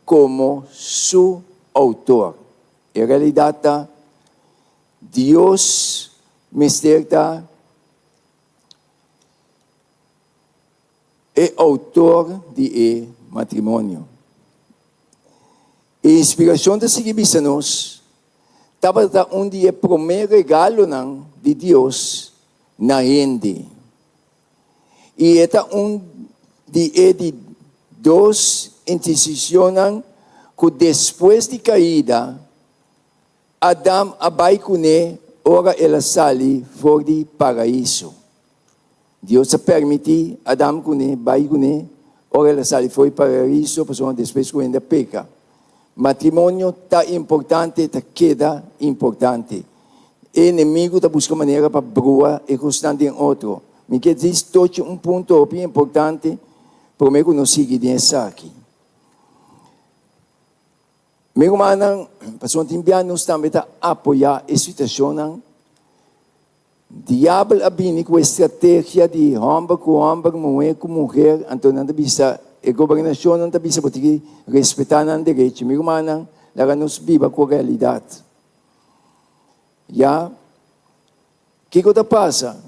komo su Outor. E realidat ta, Dios mester ta e Outor di e matrimonio. E inspirashon ta sigui bisa nos, Tabata un di e promé regalonan di Dios na hende, i e ta un di e di dos institushonnan ku despues di kaida Adam a bai kuné ora el a sali for di Paraiso. Dios a permití Adam kuné bai kuné ora el a sali for di Paraiso pasobra despues ku hende a peka. Matrimonio ta importante, ta keda importante. E enemigu ta buska manera pa brua e kosnan den otro. Mi ke djis tochi un punto hopi importante promé ku nos sigui den esaki. Mi rumannan, pasobra tin bia nos tambe ta apoyá e situashonnan. Diabel a bini ku e strategia di hòmber ku hòmber, muhé ku muher, anto nan ta bisa, e gobernashonnan ta bisa bo tin ki respetá nan derechi. Mi rumannan, laga nos biba ku realidat. Ya, kiko ta pasa?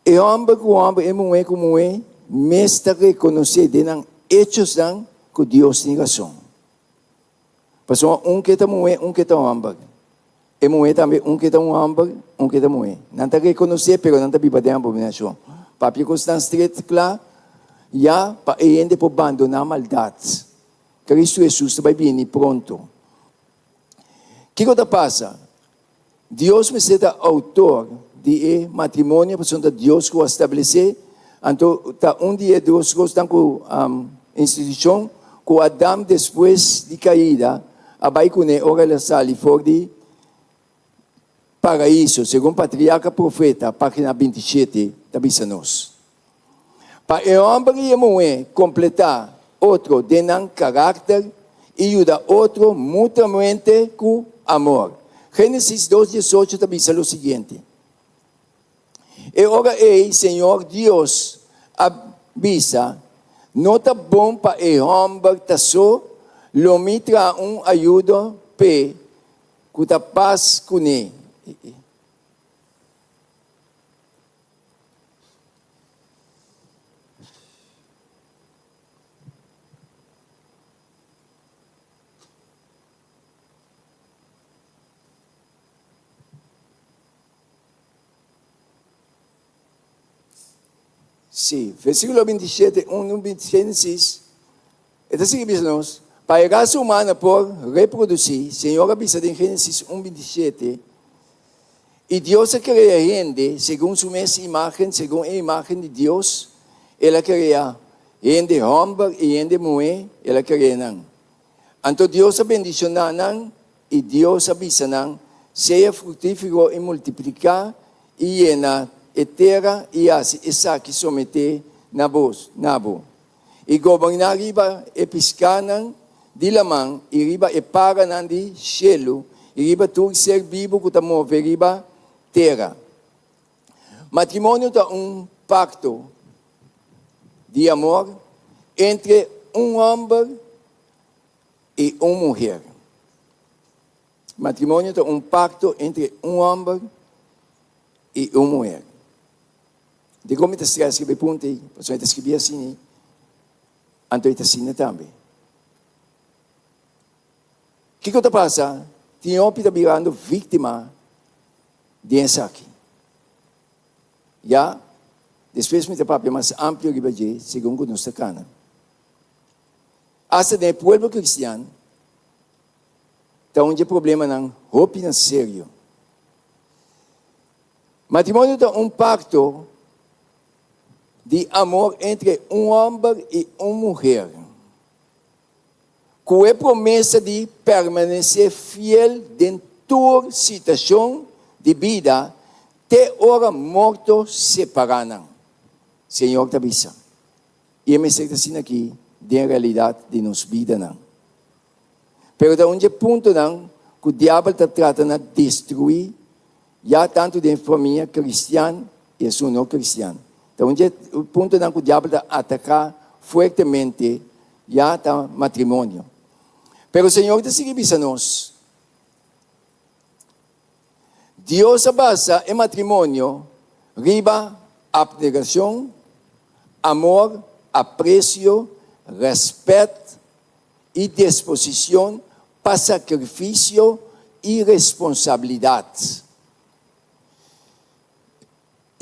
E hòmber ku hòmber, e muhé ku muhé mes ta rekonosé den nan echosnan ku Dios tin rason. Pasobra un ke ta muhé, un ke ta hòmber. E muhé tambe, un ke ta un hòmber, un ke ta muhé. Nan ta rekonosé, pero nan ta biba den abominashon. Papia kos tan stret kla, ya pa e hende por bandoná maldat. Kristu Hesus ta bai bini pronto. Kiko ta pasa? Dios mester ta outor. di e matrimonio pasobra ta Dios ku a establesé. Anto ta un di e dos kosnan ku institushon ku Adam despues di kaida a bai kuné ora el a sali for di Paraiso, segun Patriarka Profeta, página 27, ta bisa nos. Pa e hòmber i e muhé kompletá otro den nan karakter i yuda otro mutuamente ku amor. Génesis dos diesocho ta bisa lo siguiente, E ora ei Señor Dios a bisa, No ta bon pa e hòmber ta so, lo mi traha un ayudo p'e ku ta pas kuné. Sí, versíkulo 27, 1, Génesis, e ta sigui bisa nos, pa e rasa humana por reprodusí, Señor a bisa den Génesis 1, 27, I Dios a krea hende segun su mes imágen, segun e imágen di Dios, El a krea hende hòmber i hende muhé, El a krea nan. Anto Dios a bendishoná nan, i Dios a bisa nan, Sea fruktífero i multipliká i yena e tera i hasi esaki someté na bos, na bo, i goberná riba e piskánan di laman i riba e paranan di shelu i riba tur ser bibu ku ta move riba tera. Matrimonio ta un pakto di amor entre un hòmber i un muher. Matrimonio ta un pakto entre un hòmber i un muher. Dikon mi ta strès riba e punto ei? Pasobra e ta skibí asina, anto e ta asina tambe. Kiko ta pasa? Tin hopi ta birando víktima den esaki. Ya, despues mi ta papia mas amplio riba dje segun ku nos ta kana. Asta den e pueblo kristian ta un dje problemanan hopi na serio. Matrimonio ta un pakto di amor entre un hòmber i un muher, ku e promesa di permanesé fiel den tur situashon di bida te ora morto separá nan, Señor ta bisa. I e mester ta asina aki den realidat di nos bidanan. Pero ta un dje puntonan ku diabel ta trata na destruí ya tantu den famia kristian i esun no kristian. Ta un dje puntonan ku diabel ta ataká fuertemente ya ta matrimonio. Pero Señor ta sigui bisa nos, Dios a basa e matrimonio riba apnegacion, amor, aprecio, respet i disposicion pa sacrificio i responsabilidad.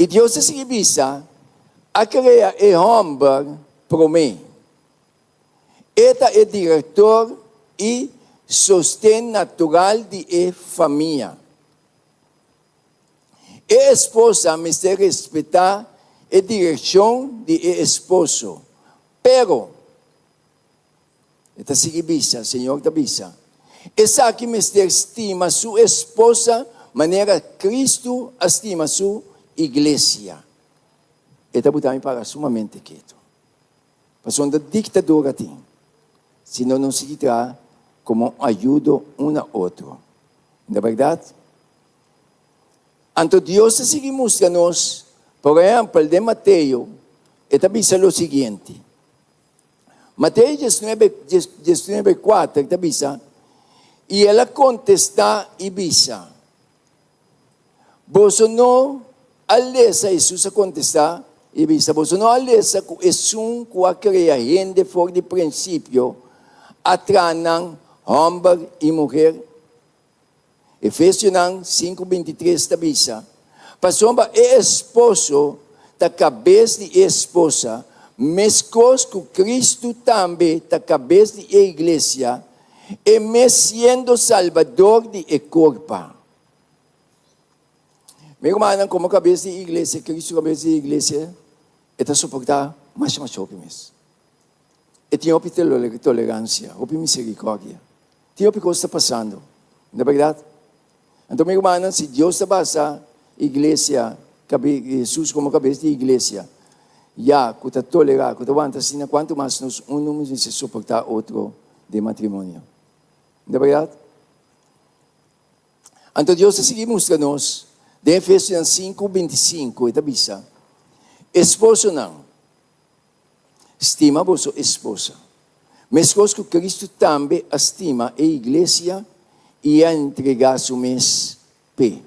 I Dios ta sigui bisa, A crea e homber prome. E ta e direktor i sosten natural di e famia. E esposa mester respetá e direkshon di e esposo. Pero, e ta sigui bisa, Señor ta bisa, esaki mester stima su esposa manera Kristu a stima su iglesia. E ta buta mi para sumamente ketu. Pasobra ta diktadura tin, si no nos sigui traha komo un ayudo un na otro. Na bèrdat? Anto Dios ta sigui mustra nos, por ehèmpel den Mateo, e ta bisa lo siguiente. Mateo diesnuebe, diesnuebe kuater ta bisa, I el a kontestá i bisa, Boso no a lesa, Hesus a kontestá i bisa, boso no a lesa ku esun ku a krea hende for di prinsipio a traha nan hòmber i muher? Efesionan 5:23 ta bisa, Pasobra e esposo ta kabes di e esposa, meskos ku Kristu tambe ta kabes di e iglesia, e mes siendo Salbador di e kurpa. Mi rumannan, komo kabes di iglesia, Kristu kabes di iglesia, e ta soportá masha masha hopi mes. E tin hopi toleransia, hopi miserikòrdia. Tin hopi kos ta pasando, no ta bèrdat? Anto mi rumannan, si Dios ta basa iglesia, Hesus komo kabes di iglesia, ya ku ta tolerá, ku ta wanta asina, kuantu mas nos unu mester soportá otro den matrimonio. No ta bèrdat? Anto Dios ta sigui mustra nos den Efesionan sinku, 25, e ta bisa, Esposonan, Stima boso esposa, meskos ku Kristu tambe a stima e iglesia i a entregá su mes p'e.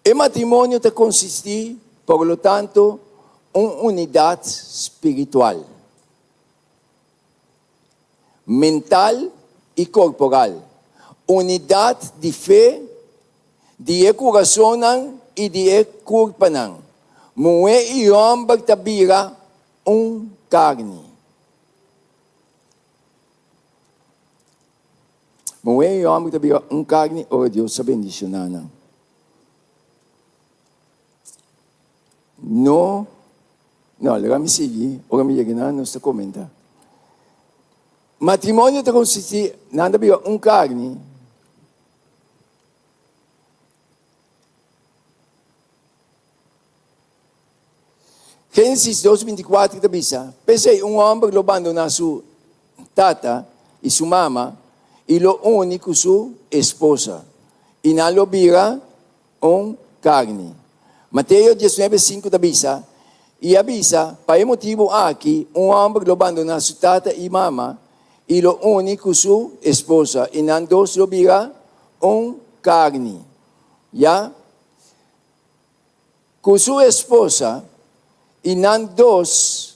E matrimonio ta konsistí, por lo tanto, un unidat spiritual, mental i korporal, unidat di fe di e kurasonnan i di e kurpanan. Muhé i hòmber ta bira un karni. Muhé i hòmber ta bira un karni ora Dios a bendishoná nan. No, no, laga mi sigui, ora mi yega nan nos ta komenta. Matrimonio ta konsistí, nan ta bira un karni. Génesis 2:24 ta bisa, P'esei un hòmber lo bandoná su tata i su mama i lo uni ku su esposa, i nan lo bira un karni. Mateo 19:5 ta bisa, I a bisa, Pa e motibu aki un hòmber lo bandoná su tata i mama i lo uni ku su esposa, i nan dos lo bira un karni. Ya ku su esposa, i nan dos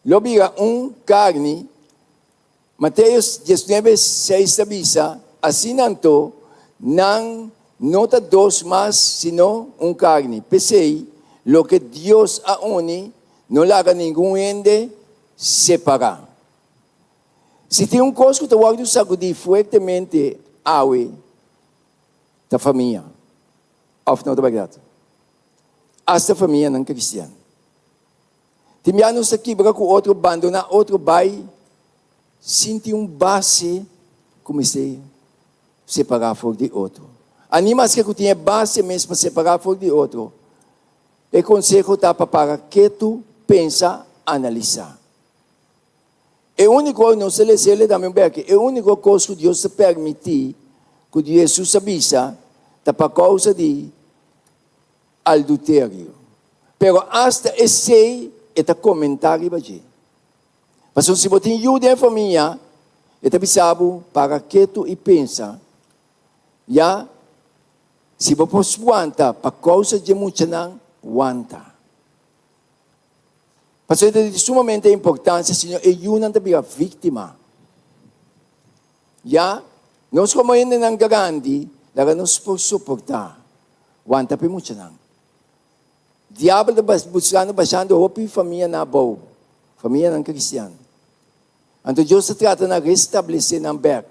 lo bira un karni. Mateo 19, 6 ta bisa, Asina anto, nan no ta dos mas, sino un karni. P'esei, loke Dios a uni, no laga ningun hende separá. Si tin un kos ku ta wòrdu sagudí fuertemente awe, ta famia. Òf no ta bèrdat? Asta famianan kristian. Tin bia nos ta kibra ku otro, bandoná otro, bai sin tin un base ku mester separá for di otro. Ani maske ku tin e base mes pa separá for di otro, e konseho ta pa para ketu, pensa, analisá. E úniko, nos ta lesa el tambe un bèki, e úniko kos ku Dios ta permití ku Jesus a bisa ta pa kousa di alduterio. Pero asta esei e ta komentá riba dje. Pasobra si bo tin yu den famia, e ta bisa bo para ketu i pensa, ya si bo por wanta pa kousa dje muchanan, wanta. Pasobra e ta di sumamente importansia, sino e yunan ta bira víktima. Ya, nos komo hendenan grandi, laga nos por soportá. Wanta pa e muchanan. Diabel ta buskando bashando hopi famianan abou, famianan kristian. Anto Dios ta trata na restablesé nan bèk.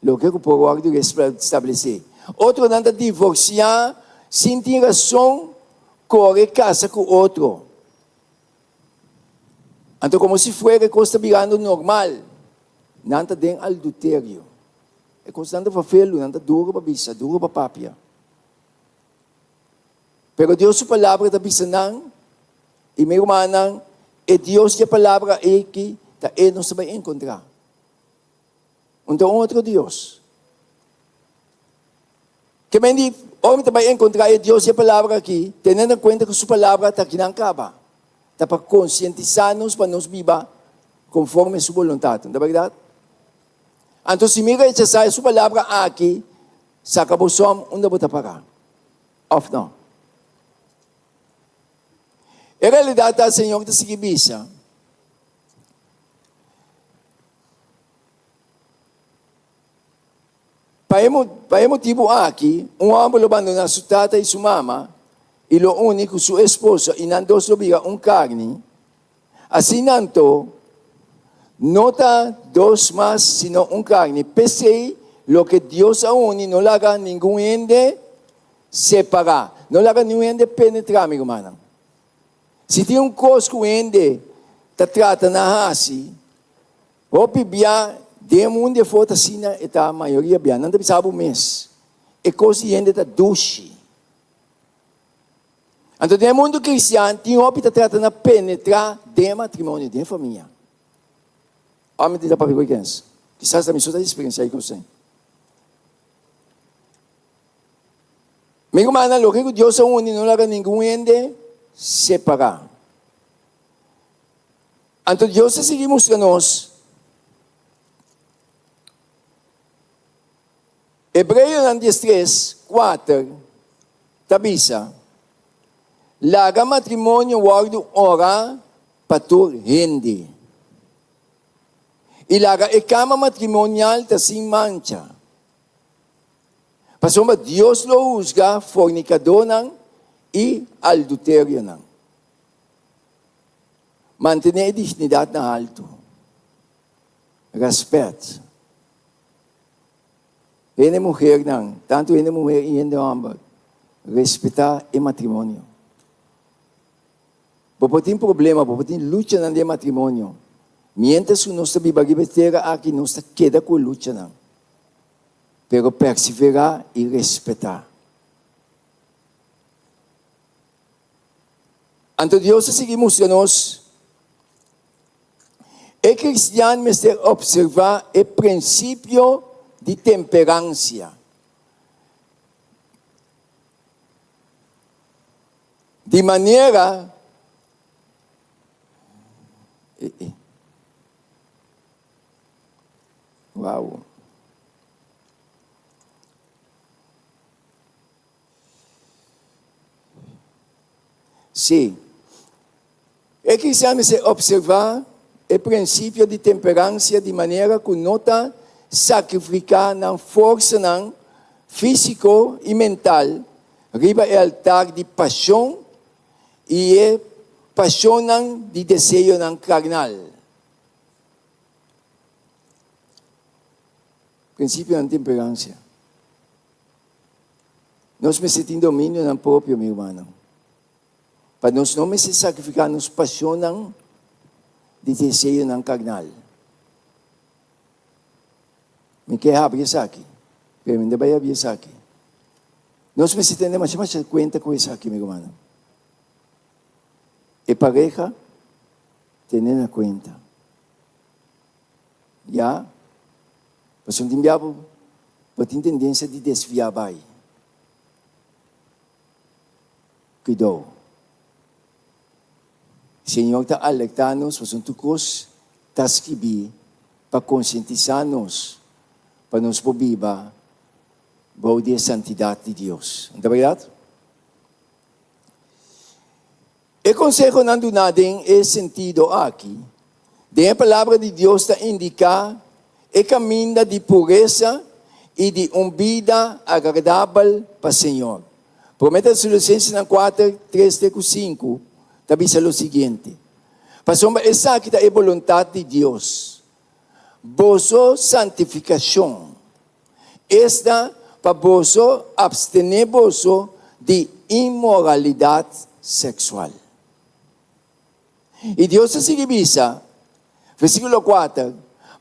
Loke ku por wòrdu restablesé. Otronan ta divorsiá sin tin rason, kore kasa ku otro. Anto komo si fuera e kos ta birando normal, nan ta den alduterio. E kosnan ta vervelu, nan ta duru pa bisa, duru pa papia. Pero Dios su palabra ta bisa nan, i mi rumannan, e Dios di e palabra aki ta e nos ta bai enkontrá. Un ta un otro Dios. Ke men di, ora mi ta bai enkontrá e Dios di e palabra aki, tenendo en kuenta ku su palabra ta kinan kaba. Ta pa konsientisá nos pa nos biba konforme su boluntat. No ta bèrdat? Anto si mi rechasá e su palabra aki, saka bo sòm unda bo ta pará. Òf no? E realidat ta, Señor ta sigui bisa, Pa e pa e motibu aki, un hòmber lo bandoná su tata i su mama i lo uni ku su esposa i nan dos lo bira un karni. Asina anto. No ta dos mas, sino un karni. P'esei, loke Dios a uni, no laga ningun hende separá. No laga niun hende penetrá, mi rumannan. Si tin un kos ku hende ta trata na hasi, hopi bia den e mundu afó ta asina e ta mayoria bia. Nan ta bisa bo mes, e kos di hende ta dushi. Anto den e mundu kristian tin hopi ta trata na penetrá den e matrimonio, den e famia. Ora mi ta papia ku e kens, kisas ta mi so ta eksperensiá e kos ei. Mi rumannan, loke ku Dios a uni no laga ningun hende separá. Anto Dios a sigui mustra nos Hebreonan diestres, kuater ta bisa, Laga matrimonio wòrdu honrá pa tur hende, i laga e kama matrimonial ta sin mancha, pasobra Dios lo husga fornikadónan i alduterionan. Mantené e dignidat na haltu. Rèspèt. Hende muhernan, tantu hende muher i hende hòmber, respetá e matrimonio. Bo por tin problema, bo por tin luchanan den matrimonio. Miéntras ku nos ta biba riba e tera aki, nos ta keda ku e luchanan. Pero perseverá i respetá. Anto Dios a sigui mustra nos, E kristian mester opservá e prinsipio di temperansia. Di manera Wow. Sí. E kristian mester opservá e prinsipio di temperansia di manera ku no ta sakrifiká nan forsanan físiko i mental riba e altar di pashon i e pashonnan di deseonan karnal. Prinsipionan di temperansia. Nos mester tin dominionan propio, mi rumannan. Pa nos no mester sakrifiká nos pasionnan di deseonan karnal. Mi ke habri esaki, pero mi no ta bai habri esaki. Nos mester tene masha masha kuenta ku esaki, mi rumannan. E pareha tene na kuenta. Ya, pasobra tin bia bo tin tendensia di desviá bai. Kuidou. Señor ta alertá nos pasobra tur kos ta skibí pa konsientisá nos pa nos por biba bou di e santidat di Dios. No ta bèrdat? E konsehonan duná den e sentido aki den e Palabra di Dios ta indiká e kaminda di puresa i di un bida agradabel pa Señor. Promé Tesalonicensenan kuater, tres te ku sinku ta bisa lo siguiente, Pasobra esaki ta e boluntat di Dios, boso santifikashon, esta pa boso apstené boso di inmoralidat seksual. I Dios a sigui bisa, versíkulo kuater,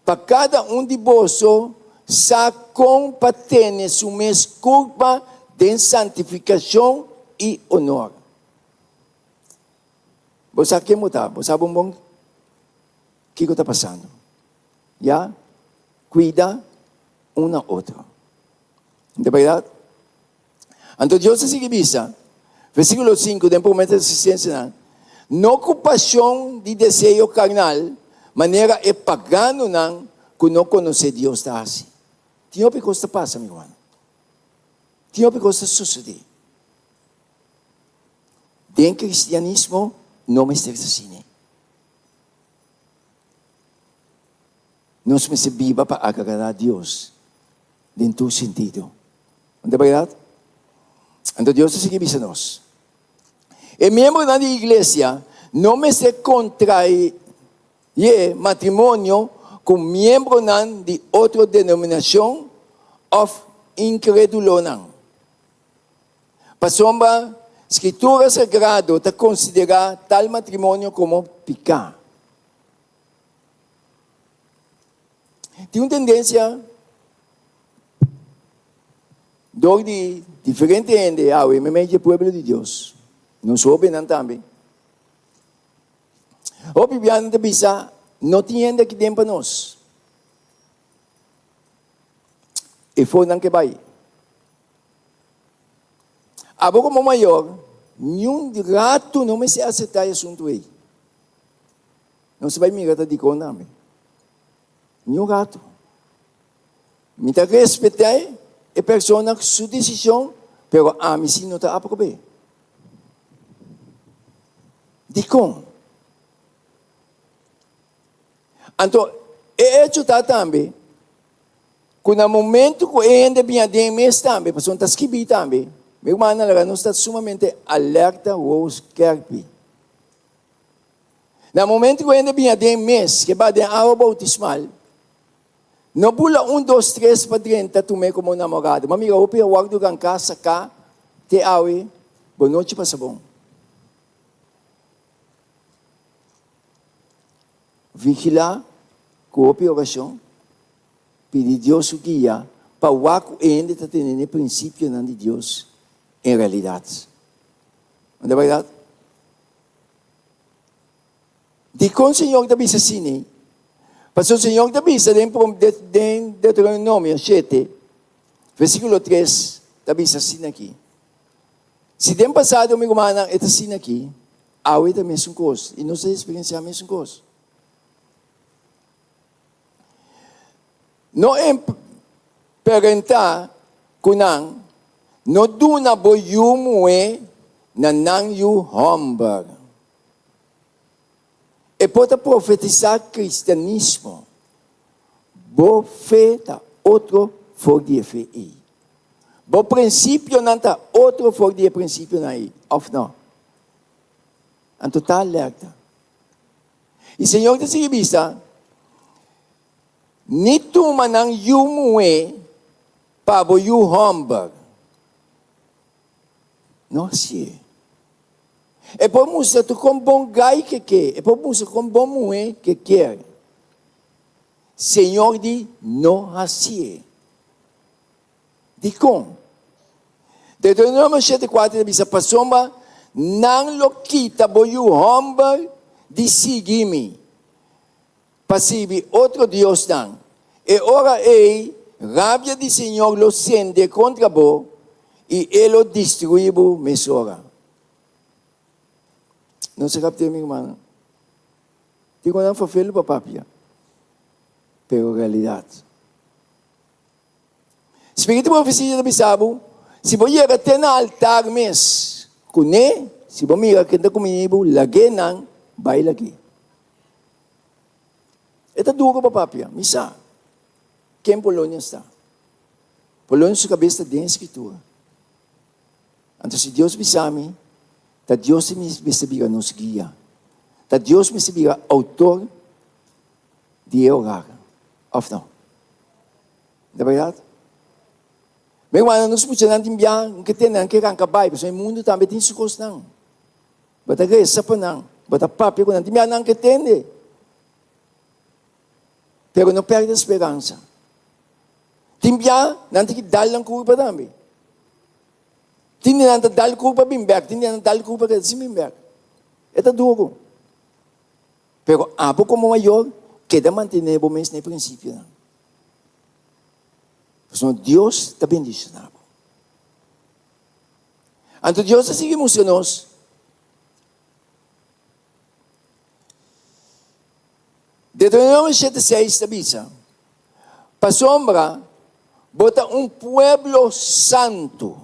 Pa kada un di boso sa kon pa tene su mes kurpa den santifikashon i onor. Bo sa ken bo ta, bo sa bon bon kiko ta pasando. Ya, kuida un na otro. Ta bèrdat? Anto Dios a sigui bisa, versíkulo sinku, den Promé Tesalonicensenan, No ku pashon di deseo karnal, manera e paganonan ku no konosé Dios ta hasi. Tin hopi kos ta pasa, mi rumannan. Tin hopi kos ta susedé. Den kristianismo no mester ta asina. Nos mester biba pa agradá Dios den tur sentido. No ta bèrdat? Anto Dios ta sigui bisa nos, E miembronan di iglesia no mester kontrae. Ye matrimonio ku miembronan di otro denominashon òf inkredulonan. Pasobra Skritura Sagrado ta konsiderá tal matrimonio komo piká. Tin un tendensia dor di diferente hende awe meimei dje pueblo di Dios, nos hóbennan tambe. Hopi bia nan ta bisa, No tin hende aki den pa nos. E for nan ke bai. Abo komo mayor, niun ratu no mester aseptá e asuntu ei. Nos ta bai mira ta dikon tambe. Niun ratu. Mi ta respetá e persona su desishon, pero ami si no ta aprob'é. Dikon? Anto, e echo ta tambe ku na momento ku e hende bin aden mes tambe, pasobra ta skibí tambe, mi rumannan laga nos ta sumamente alerta, wowo skerpi. Na momento ku e hende bin aden mes, ke ba den awa boutismal, no bula un, dos, tres pa drenta tum'é komo namorado. Ma mira hopi a wòrdu ranká, saká, te awe, bo nochi pasa bon. Vigilá ku hopi orashon, pidi Dios su guia pa wak ku e hende ta tene n'e prinsipionan di Dios en realidat. No ta bèrdat? Dikon Señor ta bisa asina? Pasobra Señor ta bisa den den Deuteronomio shete, versíkulo tres, ta bisa asina aki. Si den pasado, mi rumannan, e ta asina aki, awe ta mesun kos i nos ta eksperensiá mesun kos. No emperentá ku nan, no duna bo yu muhé na nan yu hòmber. E por ta profetisá kristianismo. Bo fe ta otro for di e fe ei. Bo prinsipionan ta otro for di e prinsipionan ei, òf no? Anto ta alerta. I Señor ta sigui bisa, Ni tuma nan yu muhé pa bo yu hòmber. No hasié. E por mustra tur kon bon gai ke ke, e por mustra kon bon muhé ke kier. Señor di, No hasié. Dikon? Deuteronomio shete kuater ta bisa, Pasobra nan lo kita bo yu hòmber di sigui mi, pa sirbi otro diosnan. E ora ei rabia di señor lo sende kontra bo, i e lo destruí bo mesora. Nos a kapt'é, mi rumannan. Tin ku nan fafelu pa papia, pero realidat. Spiritu profesia ta bisa bo, si bo yega te na altar mes kuné, si bo mira ken ta kumini bo, lag'é nan bai lag'é. E ta duro pa papia, mi sa ken Polonia sta. Polonia su kabes ta den e Skritura. Anto si Dios bisa mi, ta Dios mester bira nos guia. Ta Dios mester bira outor di e hogar, òf no? Ta bèrdat? Mi rumannan, nos muchanan tin bia ke tene nan ke ranka bai, pasobra e mundu tambe tin su kosnan. Bo ta resa pa nan, bo ta papia ku nan, tin bia nan ke tende. Pero no pèrdè speransa. Tin bia nan tin ki dal nan kurpa tambe. Tin di nan ta dal kurpa bin bèk, tin di nan ta dal kurpa keda sin bin bèk. E ta duru. Pero abo komo mayor keda mantené bo mes na e prinsipionan. Pasobra Dios ta bendishoná bo. Anto Dios ta sigui mustra nos Deuteronomio shete seis ta bisa, Pasobra bo ta un pueblo santu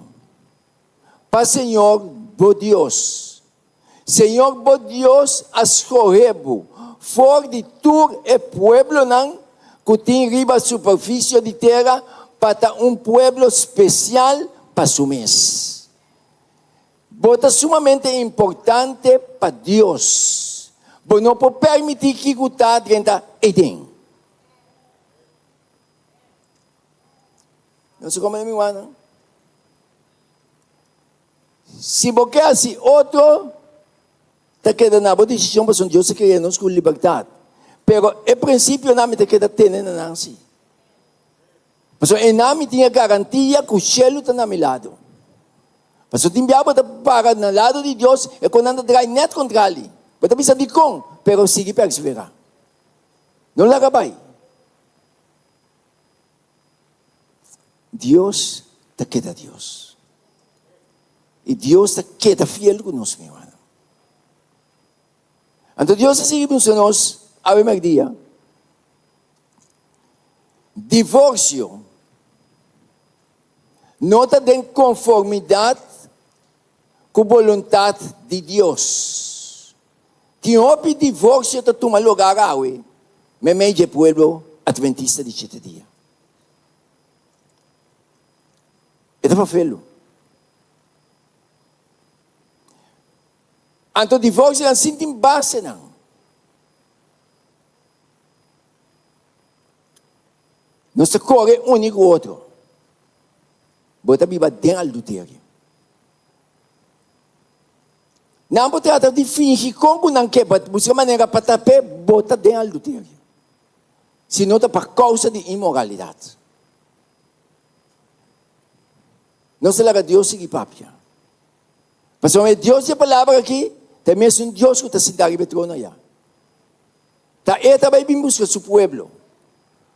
pa Señor bo Dios. Señor bo Dios a skohe bo for di tur e pueblonan ku tin riba superfisio di tera pa ta un pueblo spesial pa su mes. Bo ta sumamente importante pa Dios. Bo no por permití kiko ta drenta eiden. Nos a kome mi wana. Si bo ke hasi otro, ta keda na bo desishon pasobra Dios a krea nos ku libertat. Pero e prinsipionan mi ta keda tene na nan si. Pasobra einan mi tin e garantia ku shelu ta na mi lado. Pasobra tin bia bo ta para na lado di Dios e kon nan ta drai nèt kontrali. Bo ta bisa dikon, pero sigui perseverá. No laga bai. Dios ta keda Dios. I Dios ta keda fiel ku nos, mi hermano. Anto Dios a sigui bisa nos awe merdia. Divorsio no ta den konformidat ku boluntat di Dios. Tin hopi divorsio ta tuma lugar awe meimei dje pueblo Adventista di Shete Dia. E ta fafelu. Anto divorsionan sin tin basenan. Nos ta kore uni ku otro. Bo ta biba den alduterio. Nan por trata di fingi kon ku nan ke pa buska manera pa tap'é, bo ta den alduterio. Si no ta pa kousa di inmoralidat. Nos ta laga Dios sigui papia. Pasobra e Dios di e palabra aki ta e mesun Dios ku ta sintá riba e trono ayá. Ta e ta bai bin buska su pueblo.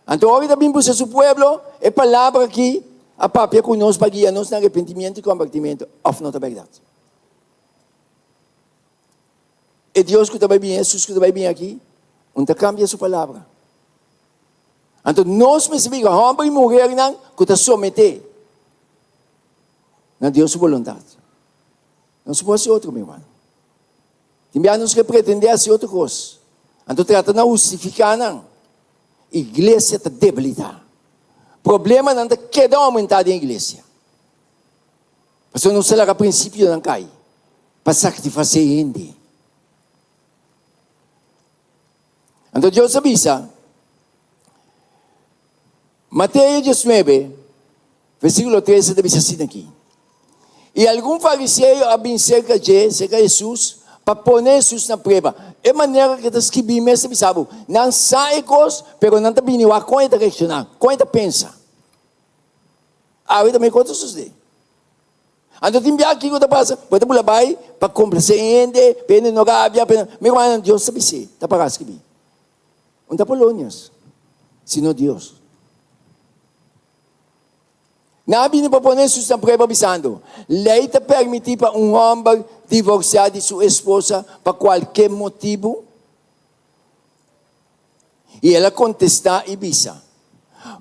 Anto ora e ta bin buska su pueblo, e palabra aki a papia ku nos pa guia nos na arepentimiento i kombertimiento, òf no ta bèrdat? E Dios ku ta bai bin, Hesus ku ta bai bin aki, un ta kambia su palabra. Anto nos mester bira hòmber i muhernan ku ta someté na Dios su boluntat. Nos no por hasi otro, mi hermano. Tin bia nos ke pretendé hasi otro kos. Anto trata na hustifiká nan. Iglesia ta debilitá. Problemanan ta keda oumentá den iglesia. Pasobra nos ta laga prinsipionan kai pa satisfasé hende. Anto Dios a bisa, Mateo 19, versíkulo 13 ta bisa asina aki, I algun fariseo a bin serka dje, serka Hesus, pa pone Hesus na prueba. E manera ku e ta skibí mes ta bisa bo, nan sa e kos, pero nan ta bini wak kon e ta reakshoná, kon e ta pensa. Awe tambe kos ta sosodé. Anto tin biaha kiko ta pasa? Bo ta bula bai pa komplasé hende, pa hende no rabia, pa hende. Mi rumannan, Dios ta bis'é, ta para skibí. Un ta Polonius, sino Dios. Nan a bini pa pone Hesus na prueba bisando, Lei ta permití pa un hòmber divorsiá di su esposa pa kualke motibu? I el a kontestá i bisa,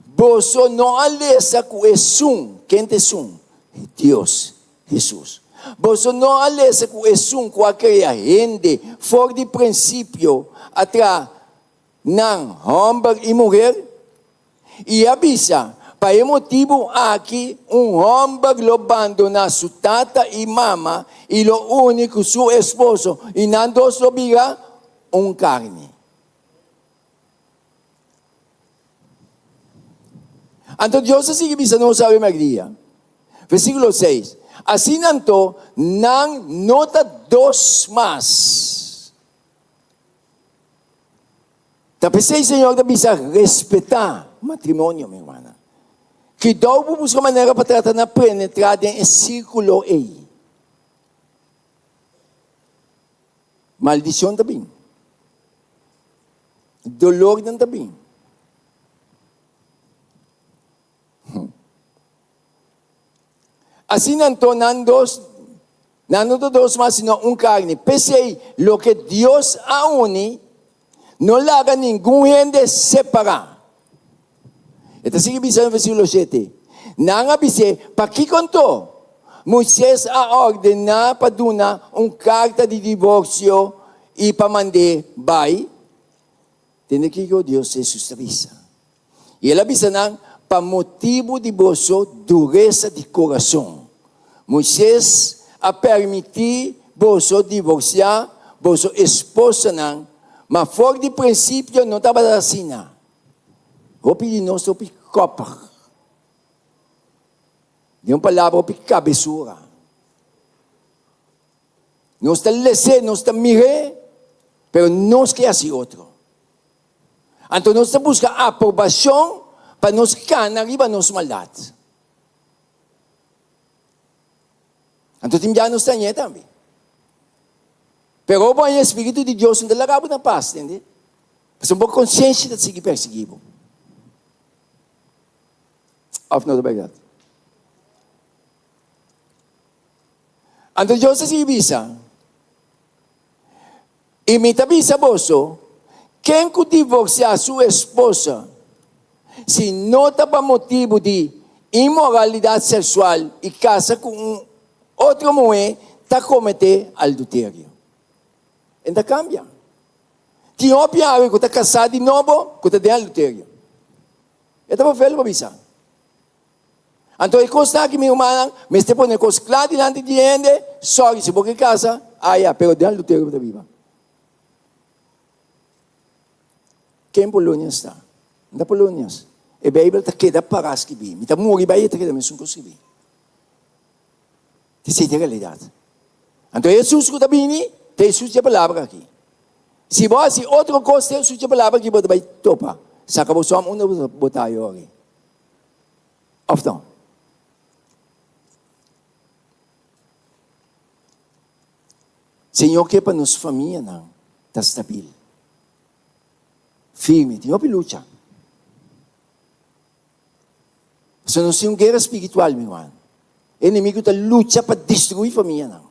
Boso no a lesa ku esun, ken ta esun? Dios, Hesus. Boso no a lesa ku esun ku a krea hende for di prinsipio a traha nan hòmber i muher? I a bisa, Pa e motibu aki un hòmber lo bandoná su tata i mama i lo uni ku su esposo, i nan dos lo bira un karni. Anto Dios a sigui bisa nos awe merdia. Versíkulo seis, Asina anto nan no ta dos mas. Ta p'esei Señor ta bisa respetá matrimonio, mi hermana. Kidou bo buska manera pa trata na penetrá den e sírkulo ei. Maldishon ta bin. Dolornan ta bin. Asina anto nan dos, nan no ta dos mas sino un karni. P'esei, loke Dios a uni, no laga ningun hende separá. E ta sigui bisa na versíkulo shete, Nan a bis'é, Pakiko anto Moises a ordená pa duna un karta di divorsio i pa mand'é bai? Tende kiko Dios Hesus ta bisa. I el a bisa nan, Pa motibu di boso duresa di kurason, Moises a permití boso divorsiá boso esposanan. Ma for di prinsipio no tabata asina. Hopi di nos ta hopi kòpig. Den un palabra, hopi kabesura. Nos ta les'é, nos ta mir'é, pero nos ke hasi otro. Anto nos ta buska aprobashon pa nos kana riba nos maldat. Anto tin bia nos ta hañ'é tambe. Pero bo haña e Spiritu di Dios no ta laga bo na pas, tende? Pasobra bo konsiensia ta sigui persiguí bo. Òf no ta bèrdat? Anto Dios ta sigui bisa, I mi ta bisa boso, ken ku divorsiá su esposa, si no ta pa motibu di inmoralidat seksual i kasa ku un otro muhé, ta kometé alduterio. E ta kambia. Tin hopi awe ku ta kasá di nobo ku ta den alduterio. E ta pa velo pa bisa. Anto e kosnan aki, mi rumannan, mester pone e kos kla dilanti di hende, Sòri si bo ke kasa, aya, pero den adulterio bo ta biba. Ken Polonius ta? N ta Polonius. E Beibel ta keda pará skibí. Mi ta muri bai, e ta keda mesun kos skibí. Esei ta e realidat. Anto Hesus ku ta bini, ta Hesus di e palabra aki. Si bo hasi otro kos, ta Hesus di e palabra aki bo ta bai topa. Saka bo sòm unda bo ta ayori. Of no? Señor ke pa nos famianan ta stabil, firme. Tin hopi lucha. Pasobra nos tin un guera spiritual, mi ruman. E enemigo ta lucha pa destrui famianan.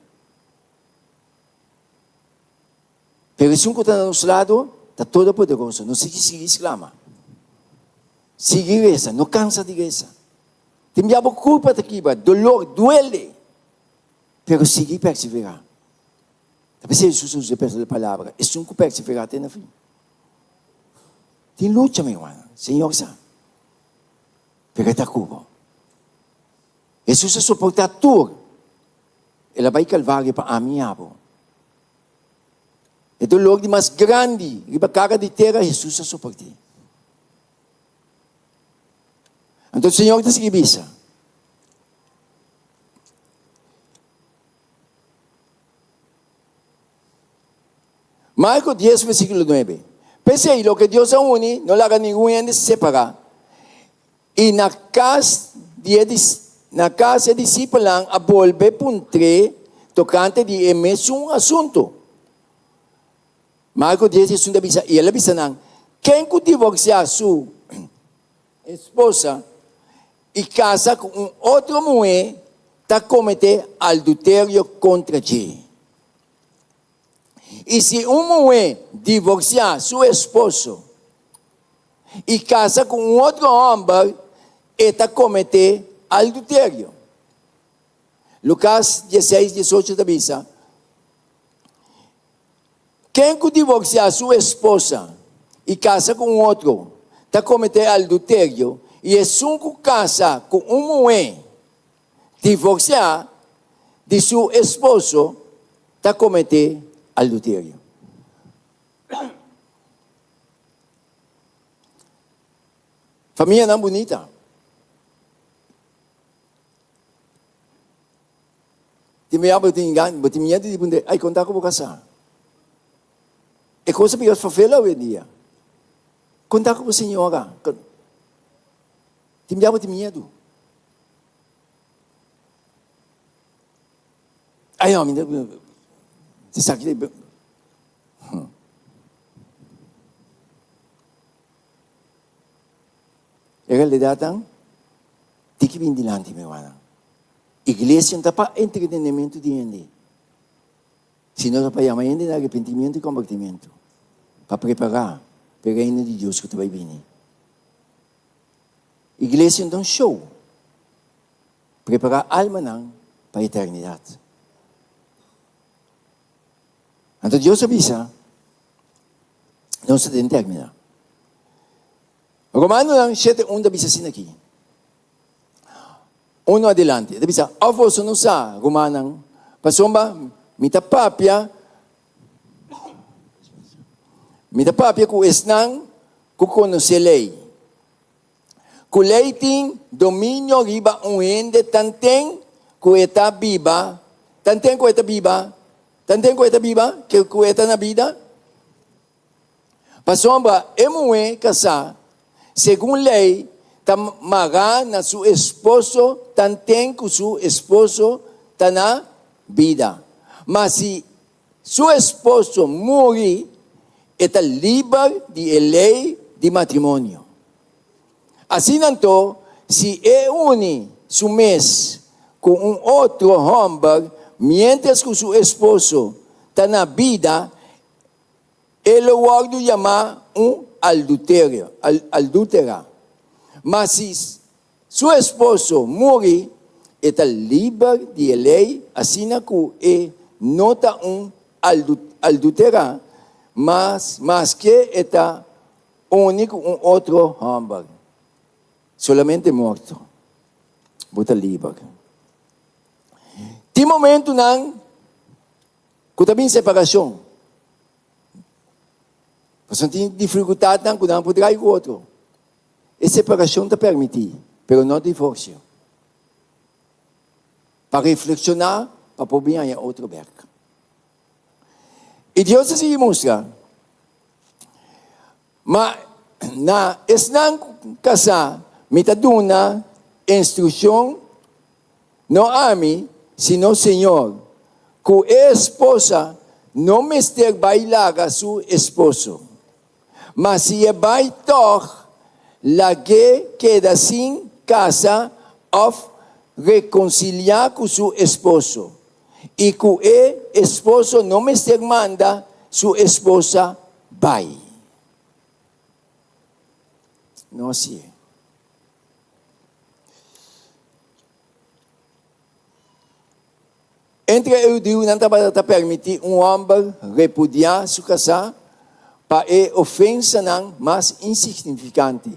Pero esun ku ta na nos lado ta Todopoderoso. Nos tin ki sigui sklama. Sigui resa. No kansa di resa. Tin bia bo kurpa ta kibra, dolor, duele. Pero sigui perseverá. Ta p'esei Hesus a usa e palabra, esun ku perseverá te na fin. Tin lucha, mi rumannan. Señor sa. Pero e ta ku bo. Hesus a soportá tur. El a bai Kalvario pa ami i abo. E dolor di mas grandi riba kara di tera Hesus a soport'é. Anto Señor ta sigui bisa, Marko dies versíkulo nuebe, P'esei, loke Dios a uni, no laga ningun hende separá. I na kas di e na kas e disipelnan a bolbe puntr'é tokante di e mesun asuntu. Marko dies esun ta bisa, I el a bisa nan, Ken ku divorsiá su esposa i kasa ku un otro muhé ta kometé alduterio kontra dje. I si un muhé divorsiá su esposo i kasa ku un otro hòmber, e ta kometé alduterio. Lukas dieseis, diesocho ta bisa, Ken ku divorsiá su esposa i kasa ku un otro ta kometé alduterio, i esun ku kasa ku un muhé divorsiá di su esposo ta kometé alduterio. Famianan bunita. Tin bia bo tin gan, bo tin miedu di puntra, ay konta ku bo kasá. E kos a bira fafel awendia. Konta ku bo señora. Tin bia bo tin miedu. Ay no, mi ta esaki ta. E realidadnan tin ki bin dilanti, mi hermana. Iglesia no ta pa entretenimiento di hende, sino ta pa yama hende na arepentimiento i kombertimiento, pa prepará pa e Reino di Dios ku ta bai bini. Iglesia no ta un show. Prepará almanan pa eternidat. Anto Dios a bisa, nos ta den terminá. Romanonan shete un ta bisa asina aki. Uno adelante, e ta bisa, Òf boso no sa, rumannan, pasobra mi ta papia. Mi ta papia ku esnan ku konosé lei. Ku lei tin dominio riba un hende tanten ku e ta biba, tanten ku e ta biba, tanten ku e ta biba, ku e ta na bida? Pasobra e muhé kasá, segun lei, ta mará na su esposo tanten ku su esposo ta na bida. Ma si su esposo muri, e ta liber di e lei di matrimonio. Asina anto, si e uni su mes ku un otro hòmber miéntras ku su esposo ta na bida, E lo wòrdu yamá un alduterio, aldútera. Ma si su esposo muri, e ta liber di e lei, asina ku e no ta un aldútera, mas maske e ta uni ku un otro hòmber. Solamente morto bo ta liber. Tin momentunan Ku ta bin separashon. Pasobra tin difikultatnan ku nan por drai ku otro. E separashon ta permití, pero no divorsio. Pa reflekshoná pa por bin haña otro bèk. I Dios a sigui mustra, Ma na esnan ku kasá mi ta duna instrukshon, no ami, sino Señor, ku e esposa no mester bai laga su esposo. Ma si e bai tòg, lag'é keda sin kasa òf rekonsiliá ku su esposo, i ku e esposo no mester manda su esposa bai. No hasié. Entre e hudiunan tabata ta permití un hòmber repudiá su kasá pa e ofensanan mas insignifikante,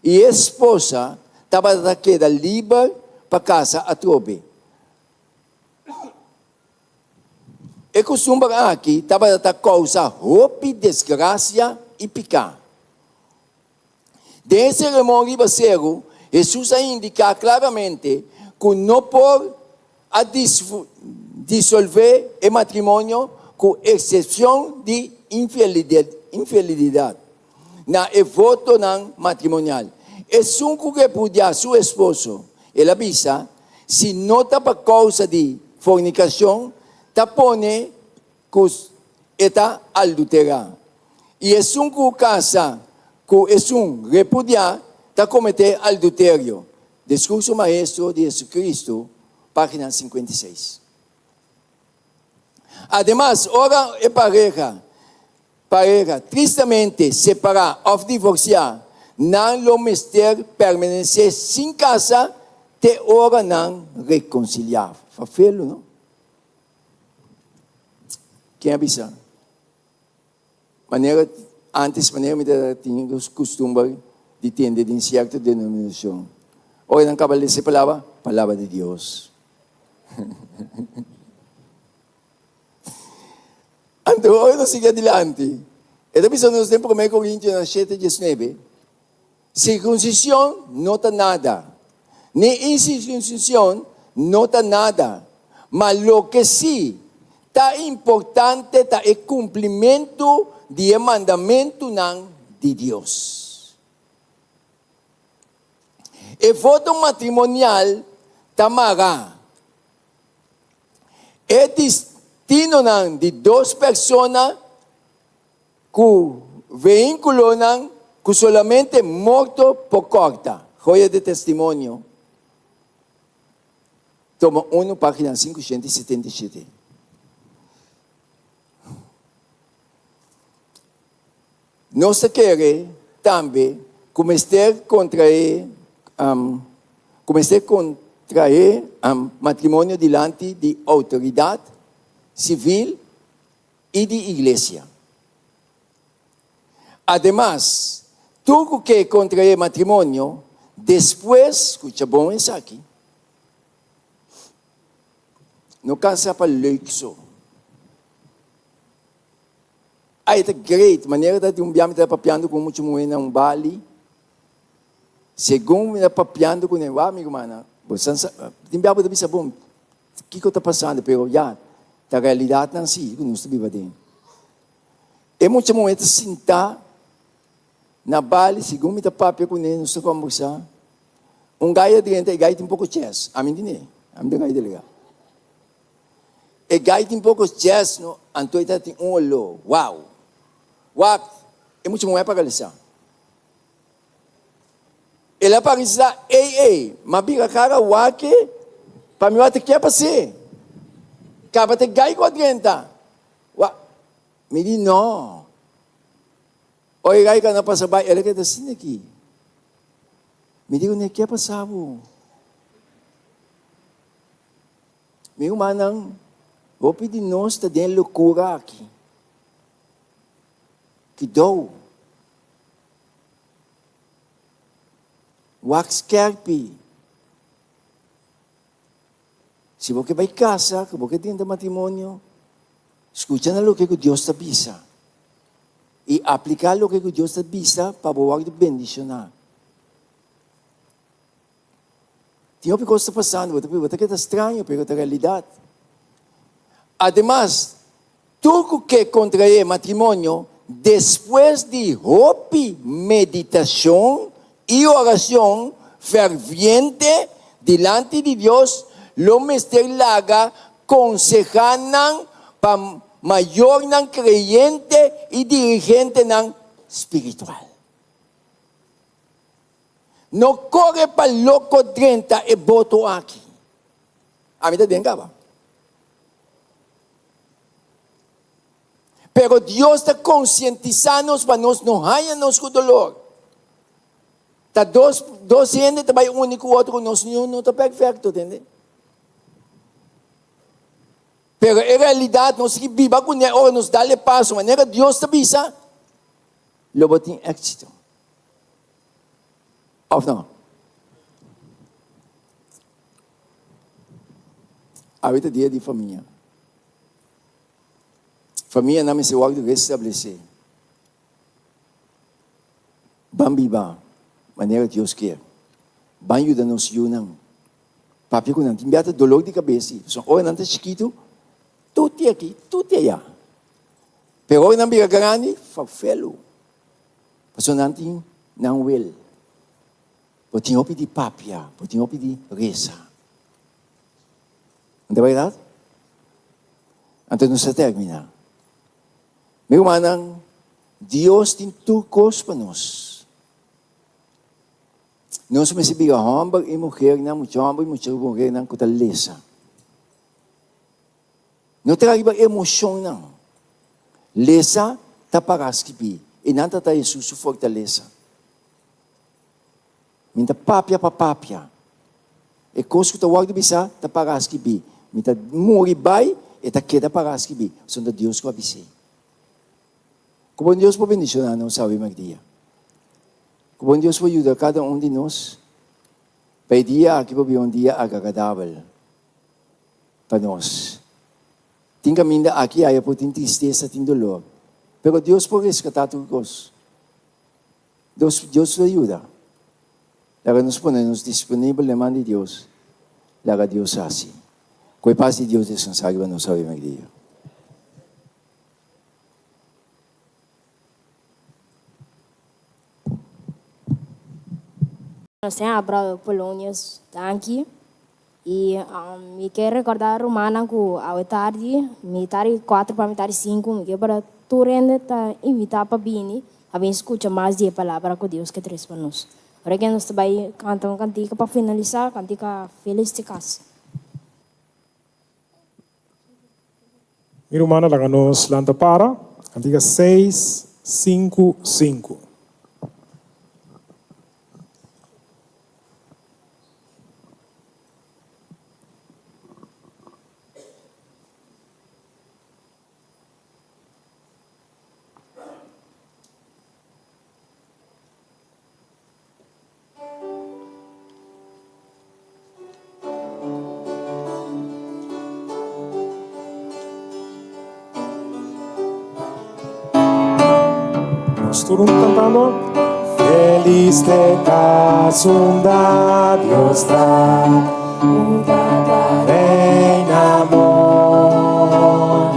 i e esposa tabata ta keda liber pa kasa atrobe. E kustumber aki tabata ta kousa hopi desgrasia i piká. Den e Sermon Riba Seru, Hesus a indiká klaramente ku no por a disolvé e matrimonio ku eksepshon di infelididat na e votonan matrimonial. Esun ku repudiá su esposo, el a bisa, Si no ta pa kousa di fornikashon, ta pone ku e ta alduterá. I esun ku kasa ku esun repudiá ta kometé alduterio. Diskurso Maestro di Jesucristo, página 56. Ademas, ora e pareha Pareha tristamente separá òf divorsiá, nan lo mester permanesé sin kasa te ora nan rekonsiliá. Fafelu, no? Ken a bisa? Manera antes, manera mi ta tin kustumber di tende den sierto denominashon. Ora nan kaba lesa e palabra, palabra di Dios. Anto ora nos sigui adilanti, e ta bisa nos den Promé Korintionan shete diesnuebe, Sirkunsishon no ta nada, ni insirkunsishon no ta nada, ma loke sí ta importante ta e kumplimentu di e mandamentunan di Dios. E voto matrimonial ta mará. E destinonan di dos persona ku vehíkulonan ku solamente morto por kòrta. Joya de Testimonio, tomo unu, página 577. Nos ta kere tambe ku mester kontraé ku mester kontraé matrimonio dilanti di outoridat sivil i di iglesia. Ademas, tur ku ke kontraé matrimonio despues, skucha bon esaki, no kasa pa leuk so. Ai, e ta great. Manera ta tin un bia mi ta papiando ku un mucha muhé na un bali. Segun mi ta papiando kuné, wak mi rumannan, bo sa tin bia bo ta bisa bon, kiko ta pasando? Pero ya, ta realidatnan si ku nos ta biba aden. E mucha muhé ta sintá na bali, segun mi ta papia kuné, nos ta kòmbersá. Un gai a drenta, e gai tin poko chès. Ami no tene, ami ta gai delegá. E gai tin poko chès, no, anto e ta tin un oló, wow! Wak, e mucha muhé a paralisá. El a paralisá, ey, ey, m'a bira kara wak e, pa mi wak ta ke pas'é. Kaba ta e gai ku a drenta. Wak, mi di no. Ora e gai kana pasa bai, el a keda asina aki. Mi di kuné, ke a pasa bo? Mi rumannan, hopi di nos ta den e lokura aki. Kidou. Wak skerpi. Si bo ke bai kasa, ku bo ke drenta matrimonio, skucha na loke ku Dios ta bisa i apliká loke ku Dios ta bisa pa bo wòrdu bendishoná. Tin hopi kos ta pasando, bo ta bo ta keda straño, pero ta realidat. Ademas, tur ku ke kontraé matrimonio despues di hopi meditashon i orashon ferviente dilanti di Dios lo mester laga konsehá nan pa mayornan kreyente i dirigentenan spiritual. No kore pa loko drenta e boto aki. Ami ta den kaba. Pero Dios ta konsientisá nos pa nos no haña nos ku dolor. Ta dos, dos hende ta bai uni ku otro, nos niun no ta perfekto, tende? Pero e realidat nos tin biba kuné ora nos dal e paso manera Dios ta bisa, lo bo tin éksito. Of no? Awe ta dia di famia. Famianan mester wòrdu restablesé. Ban biba manera Dios kier. Ban yuda nos yunan. Papia ku nan tin bia ta dolor di kabes si. Pasobra ora nan ta chikitu, tuti aki, tuti aya. Pero ora nan bira grandi, farfelu. Pasobra nan tin nan wil. Bo tin hopi di papia, bo tin hopi di resa. No ta bèrdat? Anto nos ta terminá. Mi rumannan, Dios tin tur kos pa nos. Nos mester bira hòmber i muhernan, mucha hòmber i mucha muhernan ku ta lesa. No ta riba emoshonnan. Lesa ta para skibí i nan ta ta Hesus su fortalesa. Mi ta papia pa papia. E kos ku ta wòrdu bisá ta para skibí. Mi ta muri bai, e ta keda para skibí. Pasobra ta Dios ku a bis'é. Ku bon Dios por bendishoná nos awe mèrdia. Ku bon Dios por yuda kada un di nos pa e dia aki por bira un dia agradabel pa nos. Tin kaminda aki aya por tin tristesa, tin dolor, pero Dios por reskatá tur kos. Dios, Dios lo yuda. Laga nos pone nos disponibel den man di Dios. Laga Dios hasi. Ku e pas di Dios deskansá riba nos awe mèrdia. Nos tin abra Polonius danki y mi ke recorda rumannan cu awe tardi mitar di cuatro pa mitar di cinco mi ke para tur hende ta invita pa bini pa bin scucha mas di e palabra cu Dios ke trece pa nos. Ora ke nos ta bay canta un cantica pa finalisa cantica Feliz di Cas. Mi rumannan laga nos lanta para. Cantica seis, sinku, sinku. Nos tur huntu kantando. Felis t'e kas unda Dios ta, unda ta reina amor,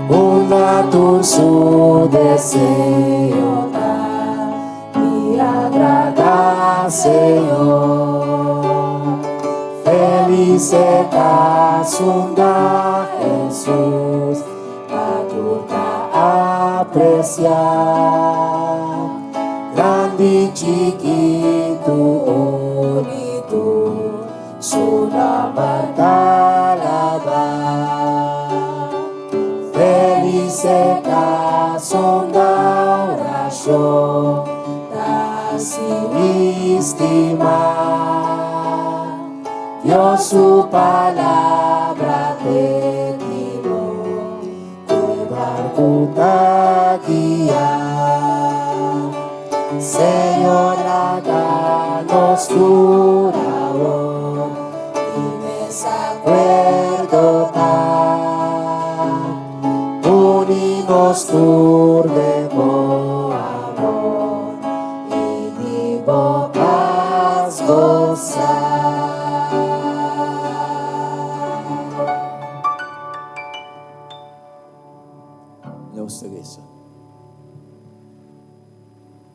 unda tur su deseo ta di agrada Señor. Felis e kas unda Jesus pa tur ta apreciá, grandi, chikitu, uni tur su nomber ta alabá. Felis e kas unda oracion ta haci estimá. Dios su palabra t'e timon ku barku ta guia. Señor laga nos tur awor di mes akuerdo ta. Uni nos tur den bo amor i di bo pas gosa. Nos ta resa.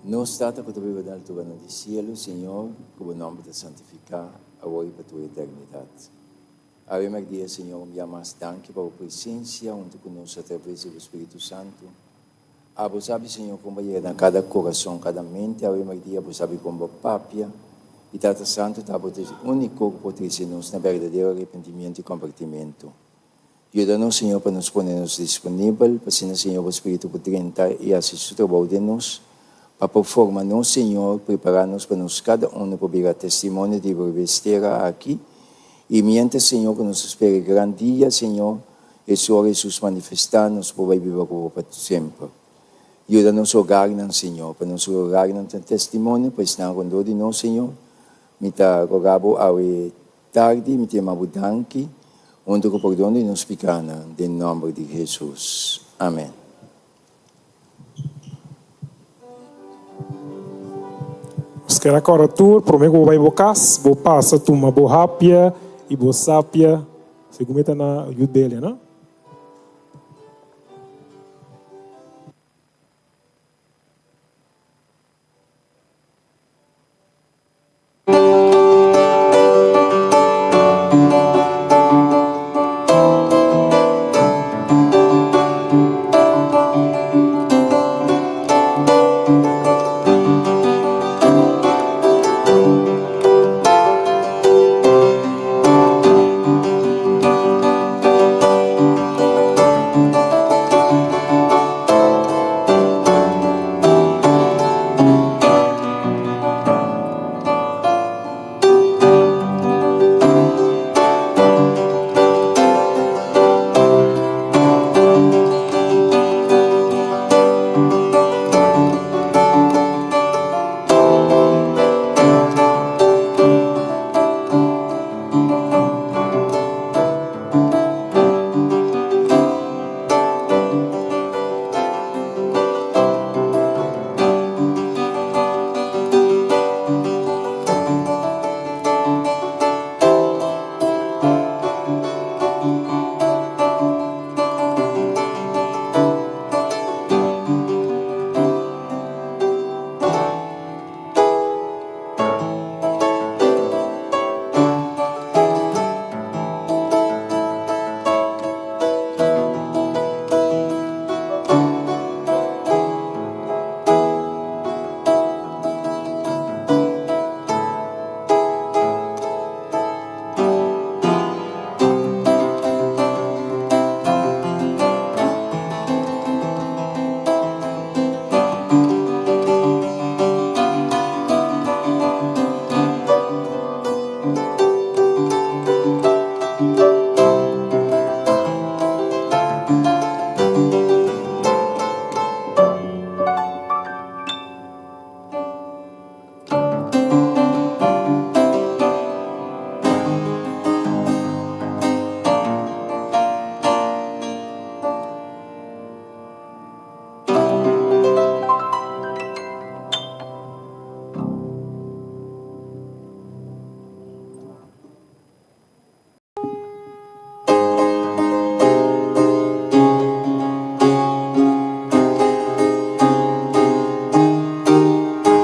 Nos Tata ku ta biba den alturanan di sielu, Señor, ku bo nòmber ta santifiká awor i pa tur eternidat. Awe merdia, Señor, un bia mas danki pa bo presensia huntu ku nos atraves di bo Spiritu Santu. Abo sabi, Señor, kon bo a yega na kada kurason, kada mente awe merdia, bo sabi kon bo papia. I Tata Santu, ta abo ta e úniko ku por trese nos na berdadero arepentimiento i kombertimentu. Yuda nos, Señor, pa nos pone nos disponibel, pa asina, Señor, bo Spiritu por drenta i hasi su trabou den nos, pa por forma nos, Señor, prepara nos pa nos kada uno por bira testimonio di bo bes tera aki. I mientras, Señor, ku nos ta spera e gran dia, Señor, e ora Hesus manifestá, nos por bai biba ku bo pa semper. Yuda nos hogarnan, Señor, pa nos hogarnan ta testimonio pa esnan rondó di nos, Señor. Mi ta roga bo awe Tardi mi ta yama bo danki huntu ku pordon di nos pikanan den nòmber di Hesus. Amen. Nos keda kòrda tur, promé ku bo bai bo kas, bo pasa tuma bo hapia i bo sapia, segun mi ta na Youth Belia, no?